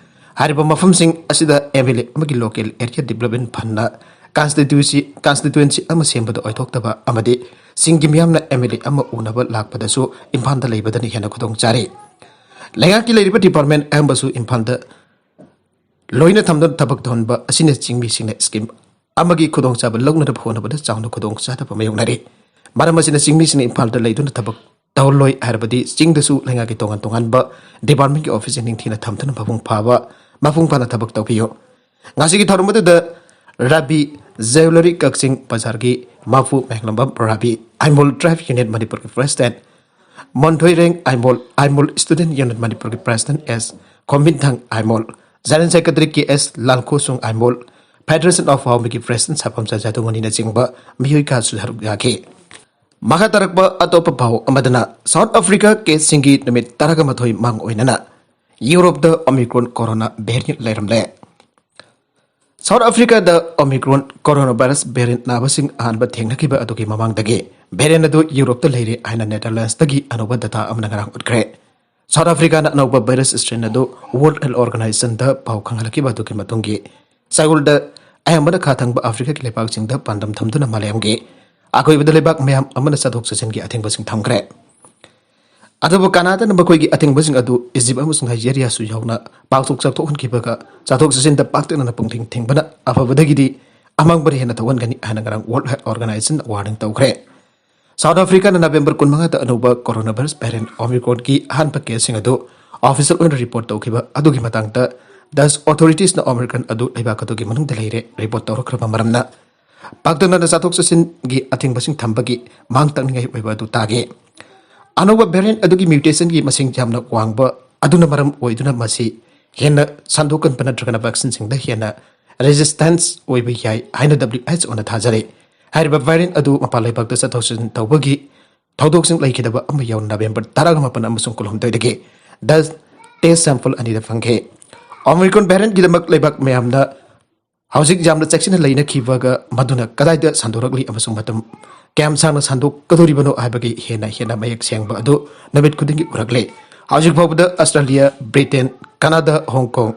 ꯍꯥꯏꯔꯤꯕ ꯃꯐꯝꯁꯤꯡ ꯑꯁꯤꯗ ꯑꯦꯝ ꯑꯦꯜ ꯑꯦ ꯑꯃꯒꯤ local area development ꯐꯟꯅ constituency, constituency ꯑꯃ ꯁꯦꯝꯕꯗ ꯑꯣꯏꯊꯣꯛꯇꯕ ꯑꯃꯗꯤ ꯆꯤꯡꯒꯤ ꯃꯤꯌꯥꯝꯅ ꯑꯦꯝ ꯑꯦꯜ ꯑꯦ ꯑꯃ ꯎꯅꯕ ꯂꯥꯛꯄꯗꯁꯨ ꯏꯝꯐꯥꯜꯗ ꯂꯩꯕꯗꯅ ꯍꯦꯟꯅ ꯈꯨꯗꯣꯡ ꯆꯥꯔꯤ꯫ ꯂꯩꯉꯥꯛꯀꯤ ꯂꯩꯔꯤꯕ ꯗꯤꯄꯥꯔꯠꯃꯦꯟ ꯑꯌꯥꯝꯕꯁꯨ ꯏꯝꯐꯥꯜꯗ ꯂꯣꯏꯅ ꯊꯝꯗꯨꯅ ꯊꯕꯛ ꯇꯧꯍꯟꯕ ꯑꯁꯤꯅ ꯆꯤꯡꯃꯤꯁꯤꯡꯅ ꯁ꯭ꯀꯤꯝ ꯑꯃꯒꯤ ꯈꯨꯗꯣꯡꯆꯥꯕ ꯂꯧꯅꯅꯕ ꯍꯣꯠꯅꯕꯗ ꯆꯥꯎꯅ ꯈꯨꯗꯣꯡꯆꯥꯗꯕ ꯃꯥꯌꯣꯛꯅꯔꯤ꯫ ꯃꯔꯝ ꯑꯁꯤꯅ ꯆꯤꯡꯃꯤꯁꯤꯡꯅ ꯏꯝꯐꯥꯜꯗ ꯂꯩꯗꯨꯅ ꯊꯕꯛ ꯇꯧꯍꯜꯂꯣꯏ ꯍꯥꯏꯔꯕꯗꯤ ꯆꯤꯡꯗꯁꯨ ꯂꯩꯉꯥꯛꯀꯤ ꯇꯣꯉꯥꯟ ꯇꯣꯉꯥꯟꯕ ꯗꯤꯄꯥꯔꯠꯃꯦꯟꯒꯤ ꯑꯣꯐꯤꯁꯁꯤꯡ ꯅꯤꯡꯊꯤꯅ ꯊꯝꯗꯨꯅ ꯃꯄꯨꯡ ꯐꯥꯕ, ꯃꯄꯨꯡ ꯐꯥꯅ ꯊꯕꯛ ꯇꯧꯕꯤꯌꯨ꯫ ꯉꯁꯤꯒꯤ ꯊꯧꯔꯝ ꯑꯗꯨꯗ ꯔꯥꯕꯤ ꯖ꯭ꯋꯦꯂꯔꯤ ꯀꯛꯆꯤꯡ ꯕꯖꯥꯔꯒꯤ ꯃꯄꯨ ꯃꯦꯡꯂꯝꯕꯝ ꯔꯥꯕꯤ, ꯑꯥꯏꯃꯣꯜ ꯇ꯭ꯔꯥꯏꯕ ꯌꯨꯅꯤꯌꯟ ꯃꯅꯤꯄꯨꯔꯒꯤ president Monthoireng Aimol, Aimol student union ꯃꯅꯤꯄꯨꯔꯒꯤ president S Khombinthang Aimol, general secretary K S Langkhosung Aimol, federation of ꯍꯥꯎꯃꯤꯒꯤ ꯄ꯭ꯔꯦꯁꯤꯗꯦꯟꯠ ꯁꯥꯐꯝꯆꯥ ꯖꯥꯗꯨꯃꯅꯤꯅꯆꯤꯡꯕ ꯃꯤꯑꯣꯏ ꯀꯌꯥꯁꯨ ꯁꯔꯨꯛ ꯌꯥꯈꯤ꯫ ꯃꯈꯥ ꯇꯥꯔꯛꯄ ꯑꯇꯣꯞꯄ ꯄꯥꯎ ꯑꯃꯗꯅ, ꯁꯥꯎꯠ ꯑꯐ꯭ꯔꯤꯀꯥ ꯀꯦꯁꯁꯤꯡꯒꯤ ꯅꯨꯃꯤꯠ ꯇꯔꯥꯒ ꯃꯥꯊꯣꯏ ꯃꯥꯡ ꯑꯣꯏꯅꯅ ꯌꯨꯔꯣꯞꯇ ꯑꯣꯃꯤꯀ꯭ꯔꯣꯟ ꯀꯣꯔꯣꯅꯥ ꯚꯦꯔꯤꯌꯦꯟꯠ ꯂꯩꯔꯝꯂꯦ꯫ ꯁꯥꯎꯠ ꯑꯐ꯭ꯔꯤꯀꯥꯗ ꯑꯣꯃꯤꯀ꯭ꯔꯣꯟ ꯀꯣꯔꯣꯅꯥ ꯚꯥꯏꯔꯁ ꯚꯦꯔꯤꯌꯦꯟꯠ ꯅꯥꯕꯁꯤꯡ ꯑꯍꯥꯟꯕ ꯊꯦꯡꯅꯈꯤꯕ ꯑꯗꯨꯒꯤ ꯃꯃꯥꯡꯗꯒꯤ ꯚꯦꯔꯤꯌꯦꯟꯠ ꯑꯗꯨ ꯌꯨꯔꯣꯞꯇ ꯂꯩꯔꯦ ꯍꯥꯏꯅ ꯅꯦꯗꯔꯂꯦꯟꯗꯁꯇꯒꯤ ꯑꯅꯧꯕ ꯗꯇꯥ ꯑꯃꯅ ꯉꯔꯥꯡ ꯎꯠꯈ꯭ꯔꯦ꯫ ꯁꯥꯎꯠ ꯑꯐ꯭ꯔꯤꯀꯥꯅ ꯑꯅꯧꯕ ꯚꯥꯏꯔꯁ ꯁ꯭ꯇ꯭ꯔꯦꯟ ꯑꯗꯨ ꯋꯥꯔꯜꯗ ꯍꯦꯜꯊ ꯑꯣꯔꯒꯅꯥꯏꯖꯦꯁꯟꯗ ꯄꯥꯎ ꯈꯪꯍꯜꯂꯛꯈꯤꯕ ꯑꯗꯨꯒꯤ ꯃꯇꯨꯡꯒꯤ ꯆꯌꯣꯜꯗ ꯑꯌꯥꯝꯕꯅ ꯈꯥ ꯊꯪꯕ ꯑꯐ꯭ꯔꯤꯀꯥꯒꯤ ꯂꯩꯕꯥꯛꯁꯤꯡꯗ ꯄꯥꯟꯗꯝ ꯊꯝꯗꯨꯅ ꯃꯥꯂꯦꯝꯒꯤ ꯑꯀꯣꯏꯕꯗ ꯂꯩꯕꯥꯛ ꯃꯌꯥꯝ ꯑꯃꯅ ꯆꯠꯊꯣꯛ ꯆꯠꯁꯤꯟꯒꯤ ꯑꯊꯤꯡꯕꯁꯤꯡ ꯊꯝꯈ꯭ꯔꯦ꯫ ꯑꯗꯨꯕꯨ ꯀꯅꯥꯗꯥꯅ ꯃꯈꯣꯏꯒꯤ ꯑꯊꯤꯡꯕꯁꯤꯡ ꯑꯗꯨ ꯏꯖꯤꯞ ꯑꯃꯁꯨꯡ ꯅꯥꯏꯖꯦꯔꯤꯌꯥꯁꯨ ꯌꯥꯎꯅ ꯄꯥꯛꯊꯣꯛ ꯆꯥꯎꯊꯣꯛꯍꯟꯈꯤꯕꯒ ꯆꯠꯊꯣꯛ ꯆꯠꯁꯤꯟꯗ ꯄꯥꯛꯇꯛꯅꯅ ꯄꯨꯛꯅꯤꯡ ꯊꯤꯡꯕꯅ ꯑꯐꯕꯗꯒꯤꯗꯤ ꯑꯃꯥꯡꯕꯅ ꯍꯦꯟꯅ ꯊꯣꯛꯍꯟꯒꯅꯤ ꯍꯥꯏꯅ ꯉꯔꯥꯡ ꯋꯥꯔꯜꯗ ꯍꯦꯜꯊ ꯑꯣꯔꯒꯅꯥꯏꯖꯦꯁꯟ ꯋꯥꯔꯅꯤꯡ ꯇꯧꯈ꯭ꯔꯦ꯫ ꯁꯥꯎꯠ ꯑꯐ꯭ꯔꯤꯀꯥꯅ ꯅꯕꯦꯝꯕꯔ ꯀꯨꯟꯃꯉꯥꯗ ꯑꯅꯧꯕ ꯀꯣꯔꯣꯅꯥ ꯚꯥꯏꯔꯁ ꯚꯦꯔꯤꯌꯦꯟꯠ ꯑꯣꯃꯤꯀ꯭ꯔꯣꯟꯒꯤ ꯑꯍꯥꯟꯕ ꯀꯦꯁꯁꯤꯡ ꯑꯗꯨ ꯑꯣꯐꯤꯁꯤꯌꯦꯜ ꯑꯣꯏꯅ ꯔꯤꯄꯣꯔꯠ ꯇꯧꯈꯤꯕ ꯑꯗꯨꯒꯤ ꯃꯇꯥꯡꯗ ꯗꯆ ꯑꯣꯊꯣꯔꯤꯇꯤꯁꯅ ꯑꯣꯃꯤꯀ꯭ꯔꯣꯟ ꯑꯗꯨ ꯂꯩꯕꯥꯛ ꯑꯗꯨꯒꯤ ꯃꯅꯨꯡꯗ ꯂꯩꯔꯦ ꯔꯤꯄꯣꯔꯠ ꯇꯧꯔꯛꯈ꯭ꯔꯕ ꯃꯔꯝꯅ ꯄꯥꯛꯇꯛꯅꯅ ꯆꯠꯊꯣꯛ ꯆꯠꯁꯤꯟꯒꯤ ꯑꯊꯤꯡꯕꯁꯤꯡ ꯊꯝꯕꯒꯤ ꯃꯥꯡ ꯇꯥꯛꯅꯤꯡꯉꯥꯏ ꯑꯣꯏꯕ ꯑꯗꯨ ꯇꯥꯈꯤ꯫ ꯑꯅꯧꯕ ꯚꯦꯔꯤꯌꯦꯟꯠ ꯑꯗꯨꯒꯤ ꯃ꯭ꯌꯨꯇꯦꯁꯟꯒꯤ ꯃꯁꯤꯡ ꯌꯥꯝꯅ ꯋꯥꯡꯕ ꯑꯗꯨꯅ ꯃꯔꯝ ꯑꯣꯏꯗꯨꯅ ꯃꯁꯤ ꯍꯦꯟꯅ ꯁꯟꯗꯣꯛꯍꯟꯕ ꯅꯠꯇ꯭ꯔꯒꯅ ꯚꯦꯛꯁꯤꯟꯁꯤꯡꯗ ꯍꯦꯟꯅ ꯔꯦꯖꯤꯁꯇꯦꯟꯁ ꯑꯣꯏꯕ ꯌꯥꯏ ꯍꯥꯏꯅ ꯗꯕ꯭ꯂꯤꯎ ꯑꯩꯆ ꯑꯣꯅ ꯊꯥꯖꯔꯤ꯫ ꯍꯥꯏꯔꯤꯕ ꯚꯦꯔꯤꯌꯦꯟꯠ ꯑꯗꯨ ꯃꯄꯥꯟ ꯂꯩꯕꯥꯛꯇ ꯆꯠꯊꯣꯛ ꯆꯠꯁꯤꯟ ꯇꯧꯕꯒꯤ ꯊꯧꯗꯣꯛꯁꯤꯡ ꯂꯩꯈꯤꯗꯕ ꯑꯃ ꯌꯥꯎꯅ ꯅꯕꯦꯝꯕꯔ ꯇꯔꯥꯒ ꯃꯥꯄꯟ ꯑꯃꯁꯨꯡ ꯀꯨꯟꯍꯨꯝꯗꯣꯏꯗꯒꯤ ꯗꯁ ꯇꯦꯁ ꯁꯦꯝꯄꯜ ꯑꯅꯤꯗ ꯐꯪꯈꯤ꯫ ꯑꯣꯃꯤꯀ꯭ꯔꯣꯟ ꯚꯦꯔꯤꯌꯦꯟꯠꯀꯤꯗꯃꯛ ꯂꯩꯕꯥꯛ ꯃꯌꯥꯝꯅ ꯍꯧꯖꯤꯛ ꯌꯥꯝꯅ ꯆꯦꯛꯁꯤꯟꯅ ꯂꯩꯅꯈꯤꯕꯒ ꯃꯗꯨꯅ ꯀꯗꯥꯏꯗ ꯁꯟꯗꯣꯔꯛꯂꯤ ꯑꯃꯁꯨꯡ ꯃꯇꯝ ꯀꯌꯥꯝ ꯁꯥꯡꯅ ꯁꯟꯗꯣꯛꯀꯗꯧꯔꯤꯕꯅꯣ ꯍꯥꯏꯕꯒꯤ ꯍꯦꯟꯅ ꯍꯦꯟꯅ ꯃꯌꯦꯛ ꯁꯦꯡꯕ ꯑꯗꯨ ꯅꯨꯃꯤꯠ ꯈꯨꯗꯤꯡꯒꯤ ꯎꯔꯛꯂꯤ꯫ ꯍꯧꯖꯤꯛ ꯐꯥꯎꯕꯗ ꯑꯁꯇ꯭ꯔꯦꯂꯤꯌꯥ, ꯕ꯭ꯔꯤꯇꯦꯟ, ꯀꯅꯥꯗꯥ, ꯍꯣꯡ ꯀꯣꯡ,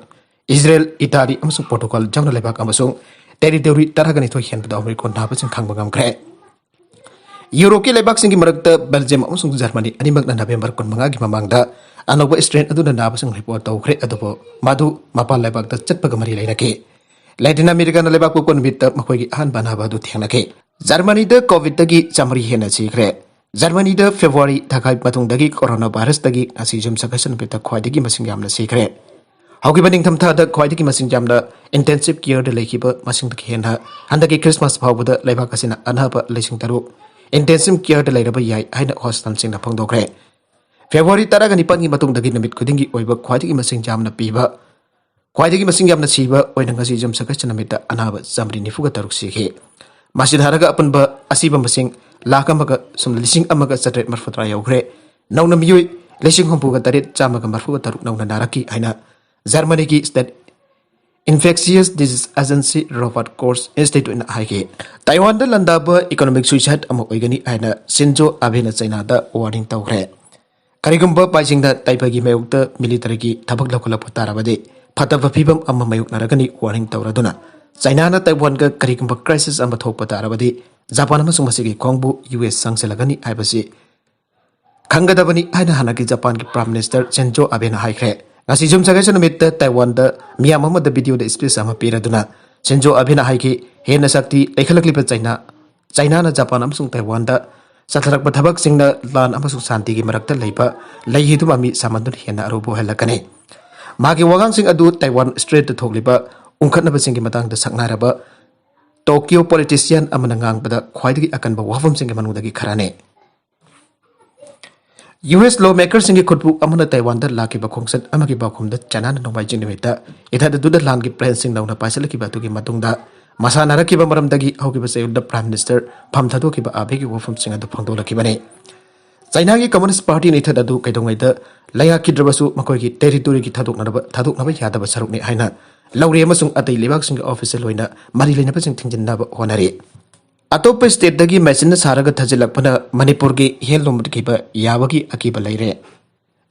ꯏꯖꯔꯦꯜ, ꯏꯇꯥꯂꯤ ꯑꯃꯁꯨꯡ ꯄꯣꯔꯇꯨꯒꯜ ꯌꯥꯎꯅ ꯂꯩꯕꯥꯛ ꯑꯃꯁꯨꯡ ꯇꯦꯔꯤꯇꯣꯔꯤ ꯇꯔꯥꯒ ꯅꯤꯊꯣꯏ ꯍꯦꯟꯕꯗ ꯑꯣꯃꯤꯀ꯭ꯔꯣꯟ ꯅꯥꯕꯁꯤꯡ ꯈꯪꯕ ꯉꯝꯈ꯭ꯔꯦ꯫ ꯌꯨꯔꯣꯞꯀꯤ ꯂꯩꯕꯥꯛꯁꯤꯡꯒꯤ ꯃꯔꯛꯇ ꯕꯦꯜꯖꯤꯌꯝ ꯑꯃꯁꯨꯡ ꯖꯔꯃꯅꯤ ꯑꯅꯤꯃꯛꯅ ꯅꯕꯦꯝꯕꯔ ꯀꯨꯟꯃꯉꯥꯒꯤ ꯃꯃꯥꯡꯗ ꯑꯅꯧꯕ strain ꯑꯗꯨꯅ ꯅꯥꯕꯁꯤꯡ report ꯇꯧꯈ꯭ꯔꯦ, ꯑꯗꯨꯕꯨ ꯃꯗꯨ ꯃꯄꯥꯟ ꯂꯩꯕꯥꯛꯇ ꯆꯠꯄꯒ ꯃꯔꯤ ꯂꯩꯅꯈꯤ꯫ ꯂꯦꯇꯤꯟ ꯑꯃꯦꯔꯤꯀꯥꯅ ꯂꯩꯕꯥꯛ ꯄꯣꯛꯄ ꯅꯨꯃꯤꯠꯇ ꯃꯈꯣꯏꯒꯤ ꯑꯍꯥꯟꯕ ꯑꯅꯥꯕ ꯑꯗꯨ ꯊꯦꯡꯅꯈꯤ꯫ ꯖꯔꯃꯅꯤꯗ COVID-ꯗꯒꯤ ꯆꯥꯃꯔꯤ ꯍꯦꯟꯅ ꯁꯤꯈ꯭ꯔꯦ꯫ ꯖꯔꯃꯅꯤꯗ February ꯊꯥꯒꯥꯏ ꯃꯇꯨꯡꯗꯒꯤ corona virus-ꯇꯒꯤ ꯉꯁꯤ ꯌꯨꯝꯁꯀꯩꯁ ꯅꯨꯃꯤꯠꯇ ꯈ꯭ꯋꯥꯏꯗꯒꯤ ꯃꯁꯤꯡ ꯌꯥꯝꯅ ꯁꯤꯈ꯭ꯔꯦ꯫ ꯍꯧꯈꯤꯕ ꯅꯤꯡꯊꯝꯊꯥꯗ ꯈ꯭ꯋꯥꯏꯗꯒꯤ ꯃꯁꯤꯡ ꯌꯥꯝꯅ intensive care-ꯗ ꯂꯩꯈꯤꯕ ꯃꯁꯤꯡꯗꯒꯤ ꯍꯦꯟꯅ ꯍꯟꯗꯛꯀꯤ Christmas ꯐꯥꯎꯕꯗ ꯂꯩꯕꯥꯛ ꯑꯁꯤꯅ ꯑꯅꯥꯕ ꯂꯤꯁꯤꯡ ꯇꯔꯨꯛ intensive care-ꯗ ꯂꯩꯔꯕ ꯌꯥꯏ ꯍꯥꯏꯅ hospital-ꯁꯤꯡꯅ ꯐꯣꯡꯗꯣꯛꯈ꯭ꯔꯦ꯫ February ꯇꯔꯥꯒ ꯅꯤꯄꯥꯟꯒꯤ ꯃꯇꯨꯡꯗꯒꯤ ꯅꯨꯃꯤꯠ ꯈꯨꯗꯤꯡꯒꯤ ꯑꯣꯏꯕ ꯈ꯭ꯋꯥꯏꯗꯒꯤ ꯃꯁꯤꯡ ꯌꯥꯝꯅ ꯄꯤꯕ, ꯈ꯭ꯋꯥꯏꯗꯒꯤ ꯃꯁꯤꯡ ꯌꯥꯝꯅ ꯁꯤꯕ ꯑꯣꯏꯅ ꯉꯁꯤ ꯌꯨꯝꯁꯀꯩꯁ ꯅꯨꯃꯤꯠꯇ ꯑꯅꯥꯕ ꯆꯥꯃꯔꯤ ꯅꯤꯐꯨꯒ ꯇꯔꯨꯛ ꯁꯤꯈꯤ꯫ ꯃꯁꯤꯗ ꯍꯥꯏꯔꯒ ꯑꯄꯨꯟꯕ ꯑꯁꯤꯕ ꯃꯁꯤꯡ ꯂꯥꯈ ꯑꯃꯒ ꯁꯨꯝ ꯂꯤꯁꯤꯡ ꯑꯃꯒ ꯆꯥꯇ꯭ꯔꯦꯠ ꯃꯔꯤꯐꯨꯇꯔꯥ ꯌꯧꯈ꯭ꯔꯦ꯫ ꯅꯧꯅ ꯃꯤꯑꯣꯏ ꯂꯤꯁꯤꯡ ꯍꯨꯝꯐꯨꯒ ꯇꯔꯦꯠ ꯆꯥꯝꯃꯒ ꯃꯔꯤꯐꯨꯒ ꯇꯔꯨꯛ ꯅꯧꯅ ꯅꯥꯔꯛꯈꯤ ꯍꯥꯏꯅ ꯖꯔꯃꯅꯤꯒꯤ State Infectious Disease Agency Robert Koch Institute-ꯅ ꯍꯥꯏꯈꯤ꯫ ꯇꯥꯏꯋꯥꯟꯗ ꯂꯥꯟꯗꯥꯕ economic suicide ꯑꯃ ꯑꯣꯏꯒꯅꯤ ꯍꯥꯏꯅ ꯁꯤꯟꯖꯣ ꯑꯕꯦꯅ ꯆꯩꯅꯥꯗ warning ꯇꯧꯈ꯭ꯔꯦ꯫ ꯀꯔꯤꯒꯨꯝꯕ ꯄꯥꯏꯁꯤꯡꯅ ꯇꯥꯏꯕꯒꯤ ꯃꯥꯌꯣꯛꯇ military-ꯒꯤ ꯊꯕꯛ ꯂꯧꯈꯠꯂꯛꯄ ꯇꯥꯔꯕꯗꯤ ꯐꯠꯇꯕ ꯐꯤꯕꯝ ꯑꯃ ꯃꯥꯌꯣꯛꯅꯔꯒꯅꯤ warning ꯇꯧꯔꯗꯨꯅ ꯆꯩꯅꯥꯅ ꯇꯥꯏꯋꯥꯟꯒ ꯀꯔꯤꯒꯨꯝꯕ crisis ꯑꯃ ꯊꯣꯛꯄ ꯇꯥꯔꯕꯗꯤ ꯖꯄꯥꯟ ꯑꯃꯁꯨꯡ ꯃꯁꯤꯒꯤ ꯈꯣꯡꯕꯨ U S ꯆꯪꯁꯤꯜꯂꯒꯅꯤ ꯍꯥꯏꯕꯁꯤ ꯈꯪꯒꯗꯕꯅꯤ ꯍꯥꯏꯅ ꯍꯥꯟꯅꯒꯤ ꯖꯄꯥꯟꯒꯤ Prime Minister ꯁꯤꯟꯖꯣ ꯑꯕꯦꯅ ꯍꯥꯏꯈ꯭ꯔꯦ꯫ ꯉꯁꯤ ꯌꯨꯝꯁꯀꯩꯁ ꯅꯨꯃꯤꯠꯇ ꯇꯥꯏꯋꯥꯟꯗ ꯃꯤꯌꯥꯝ ꯑꯃꯗ video-ꯗ speech ꯑꯃ ꯄꯤꯔꯗꯨꯅ ꯁꯤꯟꯖꯣ ꯑꯕꯦꯅ ꯍꯥꯏꯈꯤ, ꯍꯦꯟꯅ ꯁꯛꯇꯤ ꯂꯩꯈꯠꯂꯛꯂꯤꯕ ꯆꯩꯅꯥ, ꯆꯩꯅꯥꯅ ꯖꯄꯥꯟ ꯑꯃꯁꯨꯡ ꯇꯥꯏꯋꯥꯟꯗ ꯆꯠꯊꯔꯛꯄ ꯊꯕꯛꯁꯤꯡꯅ ꯂꯥꯟ ꯑꯃꯁꯨꯡ ꯁꯥꯟꯇꯤꯒꯤ ꯃꯔꯛꯇ ꯂꯩꯕ ꯂꯩꯍꯤꯗꯨ ꯃꯃꯤ ꯁꯥꯃꯟꯗꯨꯅ ꯍꯦꯟꯅ ꯑꯔꯨꯕ ꯑꯣꯏꯍꯜꯂꯛꯀꯅꯤ꯫ ꯃꯥꯒꯤ ꯋꯥꯉꯥꯡꯁꯤꯡ ꯑꯗꯨ ꯇꯥꯏꯋꯥꯟ Strait-ꯇ ꯊꯣꯛꯂꯤꯕ ꯎꯪꯈꯠꯅꯕꯁꯤꯡꯒꯤ ꯃꯇꯥꯡꯗ ꯁꯛꯅꯥꯏꯔꯕ Tokyo politician ꯑꯃꯅ ꯉꯥꯡꯕꯗ ꯈ꯭ꯋꯥꯏꯗꯒꯤ ꯑꯀꯟꯕ ꯋꯥꯐꯝꯁꯤꯡꯒꯤ ꯃꯅꯨꯡꯗꯒꯤ ꯈꯔꯅꯤ꯫ U S lawmaker-ꯁꯤꯡꯒꯤ ꯈꯨꯠꯄꯨ ꯑꯃꯅ ꯇꯥꯏꯋꯥꯟꯗ ꯂꯥꯛꯈꯤꯕ ꯈꯣꯡꯆꯠ ꯑꯃꯒꯤ ꯄꯥꯎꯈꯨꯝꯗ ꯆꯥꯏꯅꯥꯅ ꯅꯣꯡꯃꯥꯏꯖꯤꯡ ꯅꯨꯃꯤꯠꯇ ꯏꯊꯠ ꯑꯗꯨꯗ ꯂꯥꯟꯒꯤ plan-ꯁꯤꯡ ꯅꯧꯅ ꯄꯥꯏꯁꯤꯜꯂꯛꯈꯤꯕ ꯑꯗꯨꯒꯤ ꯃꯇꯨꯡꯗ ꯃꯁꯥ ꯅꯥꯔꯛꯈꯤꯕ ꯃꯔꯝꯗꯒꯤ ꯍꯧꯈꯤꯕ ꯆꯌꯣꯜꯗ Prime Minister ꯐꯝ ꯊꯥꯗꯣꯛꯈꯤꯕ ꯑꯥꯕꯦꯒꯤ ꯋꯥꯐꯝꯁꯤꯡ ꯑꯗꯨ ꯐꯣꯡꯗꯣꯛꯂꯛꯈꯤꯕꯅꯤ꯫ ꯆꯥꯏꯅꯥꯒꯤ Communist Party-ꯅ ꯏꯊꯠ ꯑꯗꯨ ꯀꯩꯗꯧꯉꯩꯗ ꯂꯩꯉꯥꯛꯈꯤꯗ꯭ꯔꯕꯁꯨ ꯃꯈꯣꯏꯒꯤ territory-ꯒꯤ ꯊꯥꯗꯣꯛꯅꯔꯕ, ꯊꯥꯗꯣꯛꯅꯕ ꯌꯥꯗꯕ ꯁꯔꯨꯛꯅꯤ ꯍꯥꯏꯅ ꯂꯧꯔꯤ ꯑꯃꯁꯨꯡ ꯑꯇꯩ ꯂꯩꯕꯥꯛꯁꯤꯡꯒꯤ official ꯑꯣꯏꯅ ꯃꯔꯤ ꯂꯩꯅꯕꯁꯤꯡ ꯊꯤꯡꯖꯤꯟꯅꯕ ꯍꯣꯠꯅꯔꯤ꯫ ꯑꯇꯣꯞꯄ state-ꯇꯒꯤ machine-ꯅ ꯁꯥꯔꯒ ꯊꯥꯖꯤꯜꯂꯛꯄꯅ ꯃꯅꯤꯄꯨꯔꯒꯤ ꯍꯦꯟꯂꯨꯝꯈꯤꯕ ꯌꯥꯕꯒꯤ ꯑꯀꯤꯕ ꯂꯩꯔꯦ꯫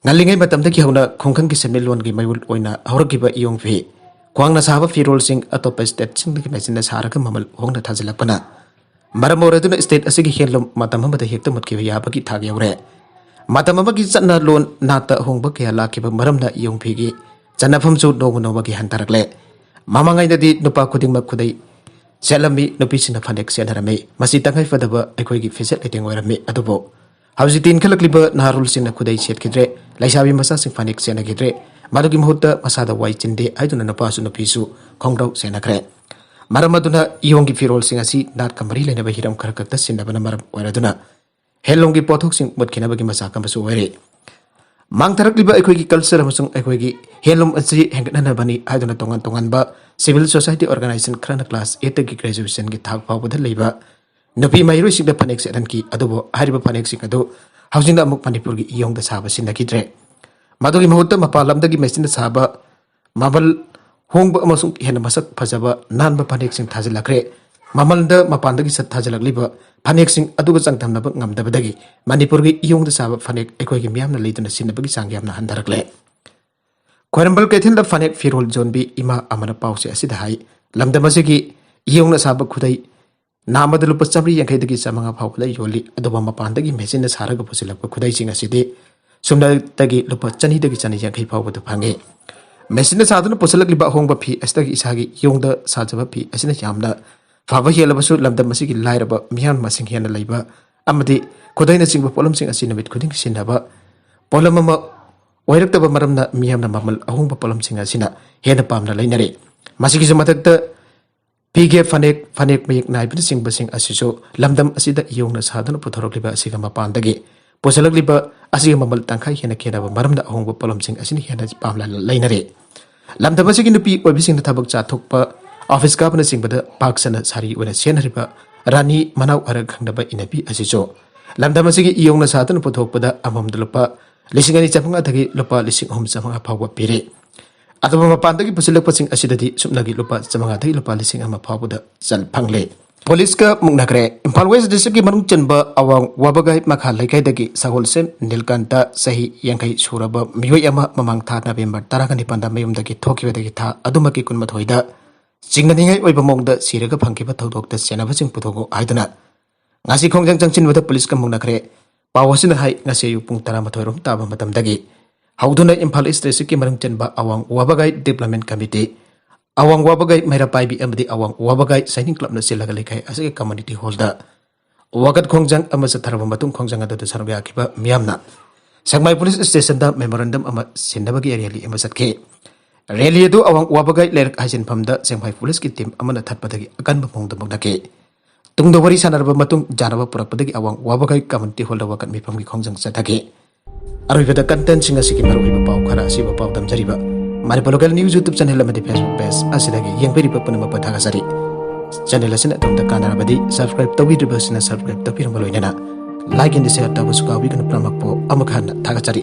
ꯉꯜꯂꯤꯉꯩ ꯃꯇꯝꯗꯒꯤ ꯍꯧꯅ ꯈꯨꯡꯒꯪꯒꯤ ꯁꯦꯟꯃꯤꯠꯂꯣꯟꯒꯤ ꯃꯌꯣꯜ ꯑꯣꯏꯅ ꯍꯧꯔꯛꯈꯤꯕ ꯏꯌꯣꯡ ꯐꯤ, ꯈ꯭ꯋꯥꯡꯅ ꯁꯥꯕ ꯐꯤꯔꯣꯜꯁꯤꯡ ꯑꯇꯣꯞꯄ state-ꯁꯤꯡꯗꯒꯤ machine-ꯅ ꯁꯥꯔꯒ ꯃꯃꯜ ꯍꯣꯡꯅ ꯊꯥꯖꯤꯜꯂꯛꯄꯅ ꯃꯔꯝ ꯑꯣꯏꯔꯗꯨꯅ state ꯑꯁꯤꯒꯤ handloom ꯃꯇꯝ ꯑꯃꯗ ꯍꯦꯛꯇ ꯃꯨꯠꯈꯤꯕ ꯌꯥꯕꯒꯤ ꯊꯥꯛ ꯌꯧꯔꯦ꯫ ꯃꯇꯝ ꯑꯃꯒꯤ ꯆꯠꯅ ꯂꯣꯟ ꯅꯥꯠꯇ ꯑꯍꯣꯡꯕ ꯀꯌꯥ ꯂꯥꯛꯈꯤꯕ ꯃꯔꯝꯅ ꯏꯌꯣꯡ ꯐꯤꯒꯤ ꯆꯠꯅꯐꯝꯁꯨ ꯅꯣꯡꯃ ꯅꯣꯡꯃꯒꯤ ꯍꯟꯊꯔꯛꯂꯦ꯫ ꯃꯃꯥꯡꯉꯩꯗꯗꯤ ꯅꯨꯄꯥ ꯈꯨꯗꯤꯡꯃꯛ ꯈꯨꯗꯩ ꯁꯦꯠꯂꯝꯃꯤ, ꯅꯨꯄꯤꯁꯤꯡꯅ ꯐꯅꯦꯛ ꯁꯦꯠꯅꯔꯝꯃꯤ꯫ ꯃꯁꯤ ꯇꯉꯥꯏ ꯐꯗꯕ ꯑꯩꯈꯣꯏꯒꯤ ꯐꯤꯖꯦꯠ ꯂꯩꯇꯦꯡ ꯑꯣꯏꯔꯝꯃꯤ꯫ ꯑꯗꯨꯕꯨ ꯍꯧꯖꯤꯛꯇꯤ ꯏꯟꯈꯠꯂꯛꯂꯤꯕ ꯅꯍꯥꯔꯣꯜꯁꯤꯡꯅ ꯈꯨꯗꯩ ꯁꯦꯠꯈꯤꯗ꯭ꯔꯦ, ꯂꯩꯁꯥꯕꯤ ꯃꯆꯥꯁꯤꯡ ꯐꯅꯦꯛ ꯁꯦꯠꯅꯈꯤꯗ꯭ꯔꯦ꯫ ꯃꯗꯨꯒꯤ ꯃꯍꯨꯠꯇ ꯃꯁꯥꯗ ꯋꯥꯏ ꯆꯤꯟꯗꯦ ꯍꯥꯏꯗꯨꯅ ꯅꯨꯄꯥꯁꯨ ꯅꯨꯄꯤꯁꯨ ꯈꯣꯡꯒ꯭ꯔꯧ ꯁꯦꯠꯅꯈ꯭ꯔꯦ꯫ ꯃꯔꯝ ꯑꯗꯨꯅ ꯏꯌꯣꯡꯒꯤ ꯐꯤꯔꯣꯜꯁꯤꯡ ꯑꯁꯤ ꯅꯥꯠꯀ ꯃꯔꯤ ꯂꯩꯅꯕ ꯍꯤꯔꯝ ꯈꯔ ꯈꯛꯇ ꯁꯤꯟꯅꯕꯅ ꯃꯔꯝ ꯑꯣꯏꯔꯗꯨꯅ handloomꯒꯤ ꯄꯣꯠꯊꯣꯛꯁꯤꯡ ꯃꯨꯠꯈꯤꯅꯕꯒꯤ ꯃꯆꯥꯛ ꯑꯃꯁꯨ ꯑꯣꯏꯔꯦ꯫ ꯃꯥꯡꯊꯔꯛꯂꯤꯕ ꯑꯩꯈꯣꯏꯒꯤ culture ꯑꯃꯁꯨꯡ ꯑꯩꯈꯣꯏꯒꯤ handloom ꯑꯁꯤ ꯍꯦꯟꯒꯠꯅꯅꯕꯅꯤ ꯍꯥꯏꯗꯨꯅ ꯇꯣꯉꯥꯟ ꯇꯣꯉꯥꯟꯕ civil society organization ꯈꯔꯅ class eightꯇꯒꯤ graduationꯒꯤ ꯊꯥꯛ ꯐꯥꯎꯕꯗ ꯂꯩꯕ ꯅꯨꯄꯤ ꯃꯍꯩꯔꯣꯏꯁꯤꯡꯗ ꯐꯅꯦꯛ ꯁꯦꯠꯍꯟꯈꯤ꯫ ꯑꯗꯨꯕꯨ ꯍꯥꯏꯔꯤꯕ ꯐꯅꯦꯛꯁꯤꯡ ꯑꯗꯨ ꯍꯧꯖꯤꯛꯅ ꯑꯃꯨꯛ ꯃꯅꯤꯄꯨꯔꯒꯤ ꯏꯌꯣꯡꯗ ꯁꯥꯕ ꯁꯤꯟꯅꯈꯤꯗ꯭ꯔꯦ꯫ ꯃꯗꯨꯒꯤ ꯃꯍꯨꯠꯇ ꯃꯄꯥꯟ ꯂꯝꯗꯒꯤ machineꯅ ꯁꯥꯕ ꯃꯃꯜ ꯍꯣꯡꯕ ꯑꯃꯁꯨꯡ ꯍꯦꯟꯅ ꯃꯁꯛ ꯐꯖꯕ ꯅꯥꯟꯕ ꯐꯅꯦꯛꯁꯤꯡ ꯊꯥꯖꯤꯜꯂꯛꯈ꯭ꯔꯦ꯫ ꯃꯃꯜꯗ ꯃꯄꯥꯟꯗꯒꯤ ꯁꯠ ꯊꯥꯖꯤꯜꯂꯛꯂꯤꯕ ꯐꯅꯦꯛꯁꯤꯡ ꯑꯗꯨꯒ ꯆꯥꯡꯗꯝꯅꯕ ꯉꯝꯗꯕꯗꯒꯤ ꯃꯅꯤꯄꯨꯔꯒꯤ ꯏꯌꯣꯡꯗ ꯁꯥꯕ ꯐꯅꯦꯛ ꯑꯩꯈꯣꯏꯒꯤ ꯃꯤꯌꯥꯝꯅ ꯂꯩꯗꯨꯅ ꯁꯤꯖꯤꯟꯅꯕꯒꯤ ꯆꯥꯡ ꯌꯥꯝꯅ ꯍꯟꯊꯔꯛꯂꯦ꯫ ꯈ꯭ꯋꯥꯏꯔꯝꯕꯟ ꯀꯩꯊꯦꯜꯗ ꯐꯅꯦꯛ ꯐꯤꯔꯣꯜ ꯌꯣꯟꯕꯤ ꯏꯃꯥ ꯑꯃꯅ ꯄꯥꯎꯆꯦ ꯑꯁꯤꯗ ꯍꯥꯏ, ꯂꯝꯗꯝ ꯑꯁꯤꯒꯤ ꯏꯌꯣꯡꯅ ꯁꯥꯕ ꯈꯨꯗꯩ ꯅꯥꯃꯗ ꯂꯨꯄꯥ ꯆꯥꯃꯔꯤ ꯌꯥꯡꯈꯩꯗꯒꯤ ꯆꯥꯃꯉꯥ ꯐꯥꯎꯕꯗ ꯌꯣꯜꯂꯤ꯫ ꯑꯗꯨꯕꯨ ꯃꯄꯥꯟꯗꯒꯤ machineꯅ ꯁꯥꯔꯒ ꯄꯨꯁꯤꯜꯂꯛꯄ ꯈꯨꯗꯩꯁꯤꯡ ꯑꯁꯤꯗꯤ ꯁꯨꯞꯅꯇꯒꯤ ꯂꯨꯄꯥ ꯆꯅꯤꯗꯒꯤ ꯆꯅꯤ ꯌꯥꯡꯈꯩ ꯐꯥꯎꯕꯗ ꯐꯪꯉꯤ꯫ Machineꯅ ꯁꯥꯗꯨꯅ ꯄꯨꯁꯤꯜꯂꯛꯂꯤꯕ ꯑꯍꯣꯡꯕ ꯐꯤ ꯑꯁꯤꯗꯒꯤ ꯏꯁꯥꯒꯤ ꯏꯌꯣꯡꯗ ꯁꯥꯖꯕ ꯐꯤ ꯑꯁꯤꯅ ꯌꯥꯝꯅ ꯐꯕ ꯍꯦꯜꯂꯕꯁꯨ, ꯂꯝꯗꯝ ꯑꯁꯤꯒꯤ ꯂꯥꯏꯔꯕ ꯃꯤꯌꯥꯝ ꯃꯁꯤꯡ ꯍꯦꯟꯅ ꯂꯩꯕ ꯑꯃꯗꯤ ꯈꯨꯗꯩꯅꯆꯤꯡꯕ ꯄꯣꯠꯂꯝꯁꯤꯡ ꯑꯁꯤ ꯅꯨꯃꯤꯠ ꯈꯨꯗꯤꯡꯒꯤ ꯁꯤꯖꯤꯟꯅꯕ ꯄꯣꯠꯂꯝ ꯑꯃ ꯑꯣꯏꯔꯛꯇꯕ ꯃꯔꯝꯅ ꯃꯤꯌꯥꯝꯅ ꯃꯃꯜ ꯑꯍꯣꯡꯕ ꯄꯣꯠꯂꯝꯁꯤꯡ ꯑꯁꯤꯅ ꯍꯦꯟꯅ ꯄꯥꯝꯅ ꯂꯩꯅꯔꯤ꯫ ꯃꯁꯤꯒꯤꯁꯨ ꯃꯊꯛꯇ ꯐꯤꯒꯦ ꯐꯅꯦꯛ, ꯐꯅꯦꯛ ꯃꯌꯦꯛ ꯅꯥꯏꯕꯅꯆꯤꯡꯕꯁꯤꯡ ꯑꯁꯤꯁꯨ ꯂꯝꯗꯝ ꯑꯁꯤꯗ ꯏꯌꯣꯡꯅ ꯁꯥꯗꯨꯅ ꯄꯨꯊꯣꯔꯛꯂꯤꯕ ꯑꯁꯤꯒ ꯃꯄꯥꯟꯗꯒꯤ ꯄꯨꯁꯤꯜꯂꯛꯂꯤꯕ ꯑꯁꯤꯒ ꯃꯃꯜ ꯇꯪꯈꯥꯏ ꯍꯦꯟꯅ ꯈꯦꯠꯅꯕ ꯃꯔꯝꯅ ꯑꯍꯣꯡꯕ ꯄꯣꯠꯂꯝꯁꯤꯡ ꯑꯁꯤꯅ ꯍꯦꯟꯅ ꯄꯥꯝꯅ ꯂꯩꯅꯔꯤ꯫ ꯂꯝꯗꯝ ꯑꯁꯤꯒꯤ ꯅꯨꯄꯤ ꯑꯣꯏꯕꯤꯁꯤꯡꯅ ꯊꯕꯛ ꯆꯥꯊꯣꯛꯄ, office ꯀꯥꯕꯅꯆꯤꯡꯕꯗ ꯄꯥꯛ ꯁꯟꯅ ꯁꯥꯔꯤ ꯑꯣꯏꯅ ꯁꯦꯠꯅꯔꯤꯕ ꯔꯥꯅꯤ ꯃꯅꯥꯎ ꯑꯔ ꯈꯪꯅꯕ ꯏꯅꯕꯤ ꯑꯁꯤꯁꯨ ꯂꯝꯗꯝ ꯑꯁꯤꯒꯤ ꯏꯌꯣꯡꯅ ꯁꯥꯗꯨꯅ ꯄꯨꯊꯣꯛꯄꯗ ꯑꯃꯃꯝꯗ ꯂꯨꯄꯥ ꯂꯤꯁꯤꯡ ꯑꯅꯤ ꯆꯥꯃꯉꯥꯗꯒꯤ ꯂꯨꯄꯥ ꯂꯤꯁꯤꯡ ꯑꯍꯨꯝ ꯆꯥꯃꯉꯥ ꯐꯥꯎꯕ ꯄꯤꯔꯤ꯫ ꯑꯗꯨꯕꯨ ꯃꯄꯥꯟꯗꯒꯤ ꯄꯨꯁꯤꯜꯂꯛꯄꯁꯤꯡ ꯑꯁꯤꯗꯗꯤ ꯁꯨꯞꯅꯒꯤ ꯂꯨꯄꯥ ꯆꯥꯃꯉꯥꯗꯒꯤ ꯂꯨꯄꯥ ꯂꯤꯁꯤꯡ ꯑꯃ ꯐꯥꯎꯕꯗ ꯆꯜ ꯐꯪꯂꯦ꯫ ꯄꯨꯂꯤꯁꯀ ꯃꯨꯛꯅꯈ꯭ꯔꯦ꯫ ꯏꯝꯐꯥꯜ West Districtꯀꯤ ꯃꯅꯨꯡ ꯆꯟꯕ ꯑꯋꯥꯡ ꯋꯥꯕꯒꯥꯏ ꯃꯈꯥ ꯂꯩꯀꯥꯏꯗꯒꯤ ꯁꯒꯣꯜꯁꯦꯝ ꯅꯤꯜꯀꯥꯟꯇ, ꯆꯍꯤ ꯌꯥꯡꯈꯩ ꯁꯨꯔꯕ ꯃꯤꯑꯣꯏ ꯑꯃ ꯃꯃꯥꯡ ꯊꯥ ꯅꯕꯦꯝꯕꯔ ꯇꯔꯥꯒ ꯅꯤꯄꯥꯟꯗ ꯃꯌꯨꯝꯗꯒꯤ ꯊꯣꯛꯈꯤꯕꯗꯒꯤ ꯊꯥ ꯑꯗꯨꯃꯛꯀꯤ ꯀꯨꯟꯃꯥꯊꯣꯏꯗ ꯆꯤꯡꯅꯅꯤꯡꯉꯥꯏ ꯑꯣꯏꯕ ꯃꯑꯣꯡꯗ ꯁꯤꯔꯒ ꯐꯪꯈꯤꯕ ꯊꯧꯗꯣꯛꯇ ꯁꯦꯟꯅꯕꯁꯤꯡ ꯄꯨꯊꯣꯛꯎ ꯍꯥꯏꯗꯨꯅ ꯉꯁꯤ ꯈꯣꯡꯖꯪ ꯆꯪꯁꯤꯟꯕꯗ ꯄꯨꯂꯤꯁꯀ ꯃꯨꯛꯅꯈ꯭ꯔꯦ꯫ ꯄꯥꯎ ꯑꯁꯤꯅ ꯍꯥꯏ, ꯉꯁꯤ ꯑꯌꯨꯛ ꯄꯨꯡ ꯇꯔꯥꯃꯥꯊꯣꯏ ꯔꯣꯝ ꯇꯥꯕ ꯃꯇꯝꯗꯒꯤ ꯍꯧꯗꯨꯅ ꯏꯝꯐꯥꯜ ꯏꯁ ꯗꯤꯁꯇ꯭ꯔꯤꯛꯀꯤ ꯃꯅꯨꯡ ꯆꯟꯕ ꯑꯋꯥꯡ ꯋꯥꯕꯒꯥꯏ ꯗꯤꯕ꯭ꯂꯞꯃꯦꯟ ꯀꯃꯤꯇꯤ, ꯑꯋꯥꯡ ꯋꯥꯕꯒꯥꯏ ꯃꯩꯔꯥ ꯄꯥꯏꯕꯤ ꯑꯃꯗꯤ ꯑꯋꯥꯡ ꯋꯥꯕꯒꯥꯏ ꯁꯥꯏꯅꯤꯡ ꯀ꯭ꯂꯕꯅ ꯁꯤꯜꯂꯒ ꯂꯩꯀꯥꯏ ꯑꯁꯤꯒꯤ ꯀꯝꯃ꯭ꯌꯨꯅꯤꯇꯤ ꯍꯣꯜꯗ ꯋꯥꯀꯠ ꯈꯣꯡꯖꯪ ꯑꯃ ꯆꯠꯊꯔꯕ ꯃꯇꯨꯡ, ꯈꯣꯡꯖꯪ ꯑꯗꯨꯗ ꯁꯔꯨꯛ ꯌꯥꯈꯤꯕ ꯃꯤꯌꯥꯝꯅ ꯁꯦꯛꯃꯥꯏ ꯄꯨꯂꯤꯁ ꯁ꯭ꯇꯦꯁꯟꯗ ꯃꯦꯃꯣꯔꯦꯟꯗꯝ ꯑꯃ ꯁꯤꯟꯅꯕꯒꯤ ꯔꯦꯂꯤ ꯑꯃ ꯆꯠꯈꯤ꯫ ꯔꯦꯂꯤ ꯑꯗꯨ ꯑꯋꯥꯡ ꯋꯥꯕꯒꯥꯏ ꯂꯩꯔꯛ ꯍꯥꯏꯖꯤꯟꯐꯝꯗ ꯁꯦꯛꯃꯥꯏ ꯄꯨꯂꯤꯁꯀꯤ ꯇꯤꯝ ꯑꯃꯅ ꯊꯠꯄꯗꯒꯤ ꯑꯀꯟꯕ ꯃꯑꯣꯡꯗ ꯃꯨꯛꯅꯈꯤ꯫ ꯇꯨꯡꯗ ꯋꯥꯔꯤ ꯁꯥꯟꯅꯔꯕ ꯃꯇꯨꯡ, ꯌꯥꯅꯕ ꯄꯨꯔꯛꯄꯗꯒꯤ ꯑꯋꯥꯡ ꯋꯥꯕꯒꯥꯏ ꯀꯝꯃ꯭ꯌꯨꯅꯤꯇꯤ ꯍꯣꯜꯗ ꯋꯥꯀꯠ ꯃꯤꯐꯝꯒꯤ ꯈꯣꯡꯖꯪ ꯆꯠꯊꯈꯤ꯫ ꯑꯔꯣꯏꯕꯗ ꯀꯟꯇꯦꯟꯁꯤꯡ ꯑꯁꯤꯒꯤ ꯃꯔꯨꯑꯣꯏꯕ ꯄꯥꯎ ꯈꯔ ꯑꯁꯤꯕꯨ ꯄꯥꯎꯗꯝꯖꯔꯤꯕ Manipur local news YouTube channel ꯑꯃꯗꯤ Facebook ꯄꯦꯖ ꯑꯁꯤꯗꯒꯤ ꯌꯦꯡꯕꯤꯔꯤꯕ ꯄꯨꯝꯅꯃꯛꯄꯨ ꯊꯥꯒꯠꯆꯔꯤ꯫ ꯆꯦꯅꯦꯜ ꯑꯁꯤꯅ ꯑꯗꯣꯝꯗ ꯀꯥꯟꯅꯔꯕꯗꯤ ꯁꯕꯁꯀ꯭ꯔꯥꯏꯕ ꯇꯧꯕꯤꯗ꯭ꯔꯤꯕꯁꯤꯅ ꯁꯕꯁꯀ꯭ꯔꯥꯏꯕ ꯇꯧꯕꯤꯔꯝꯕ ꯂꯣꯏꯅꯅ ꯂꯥꯏꯛ ꯑꯦꯟ ꯁꯤꯌꯔ ꯇꯧꯕꯁꯨ ꯀꯥꯎꯕꯤꯒꯅꯨ꯫ ꯄꯨꯝꯅꯃꯛꯄꯨ ꯑꯃꯨꯛ ꯍꯟꯅ ꯊꯥꯒꯠꯆꯔꯤ꯫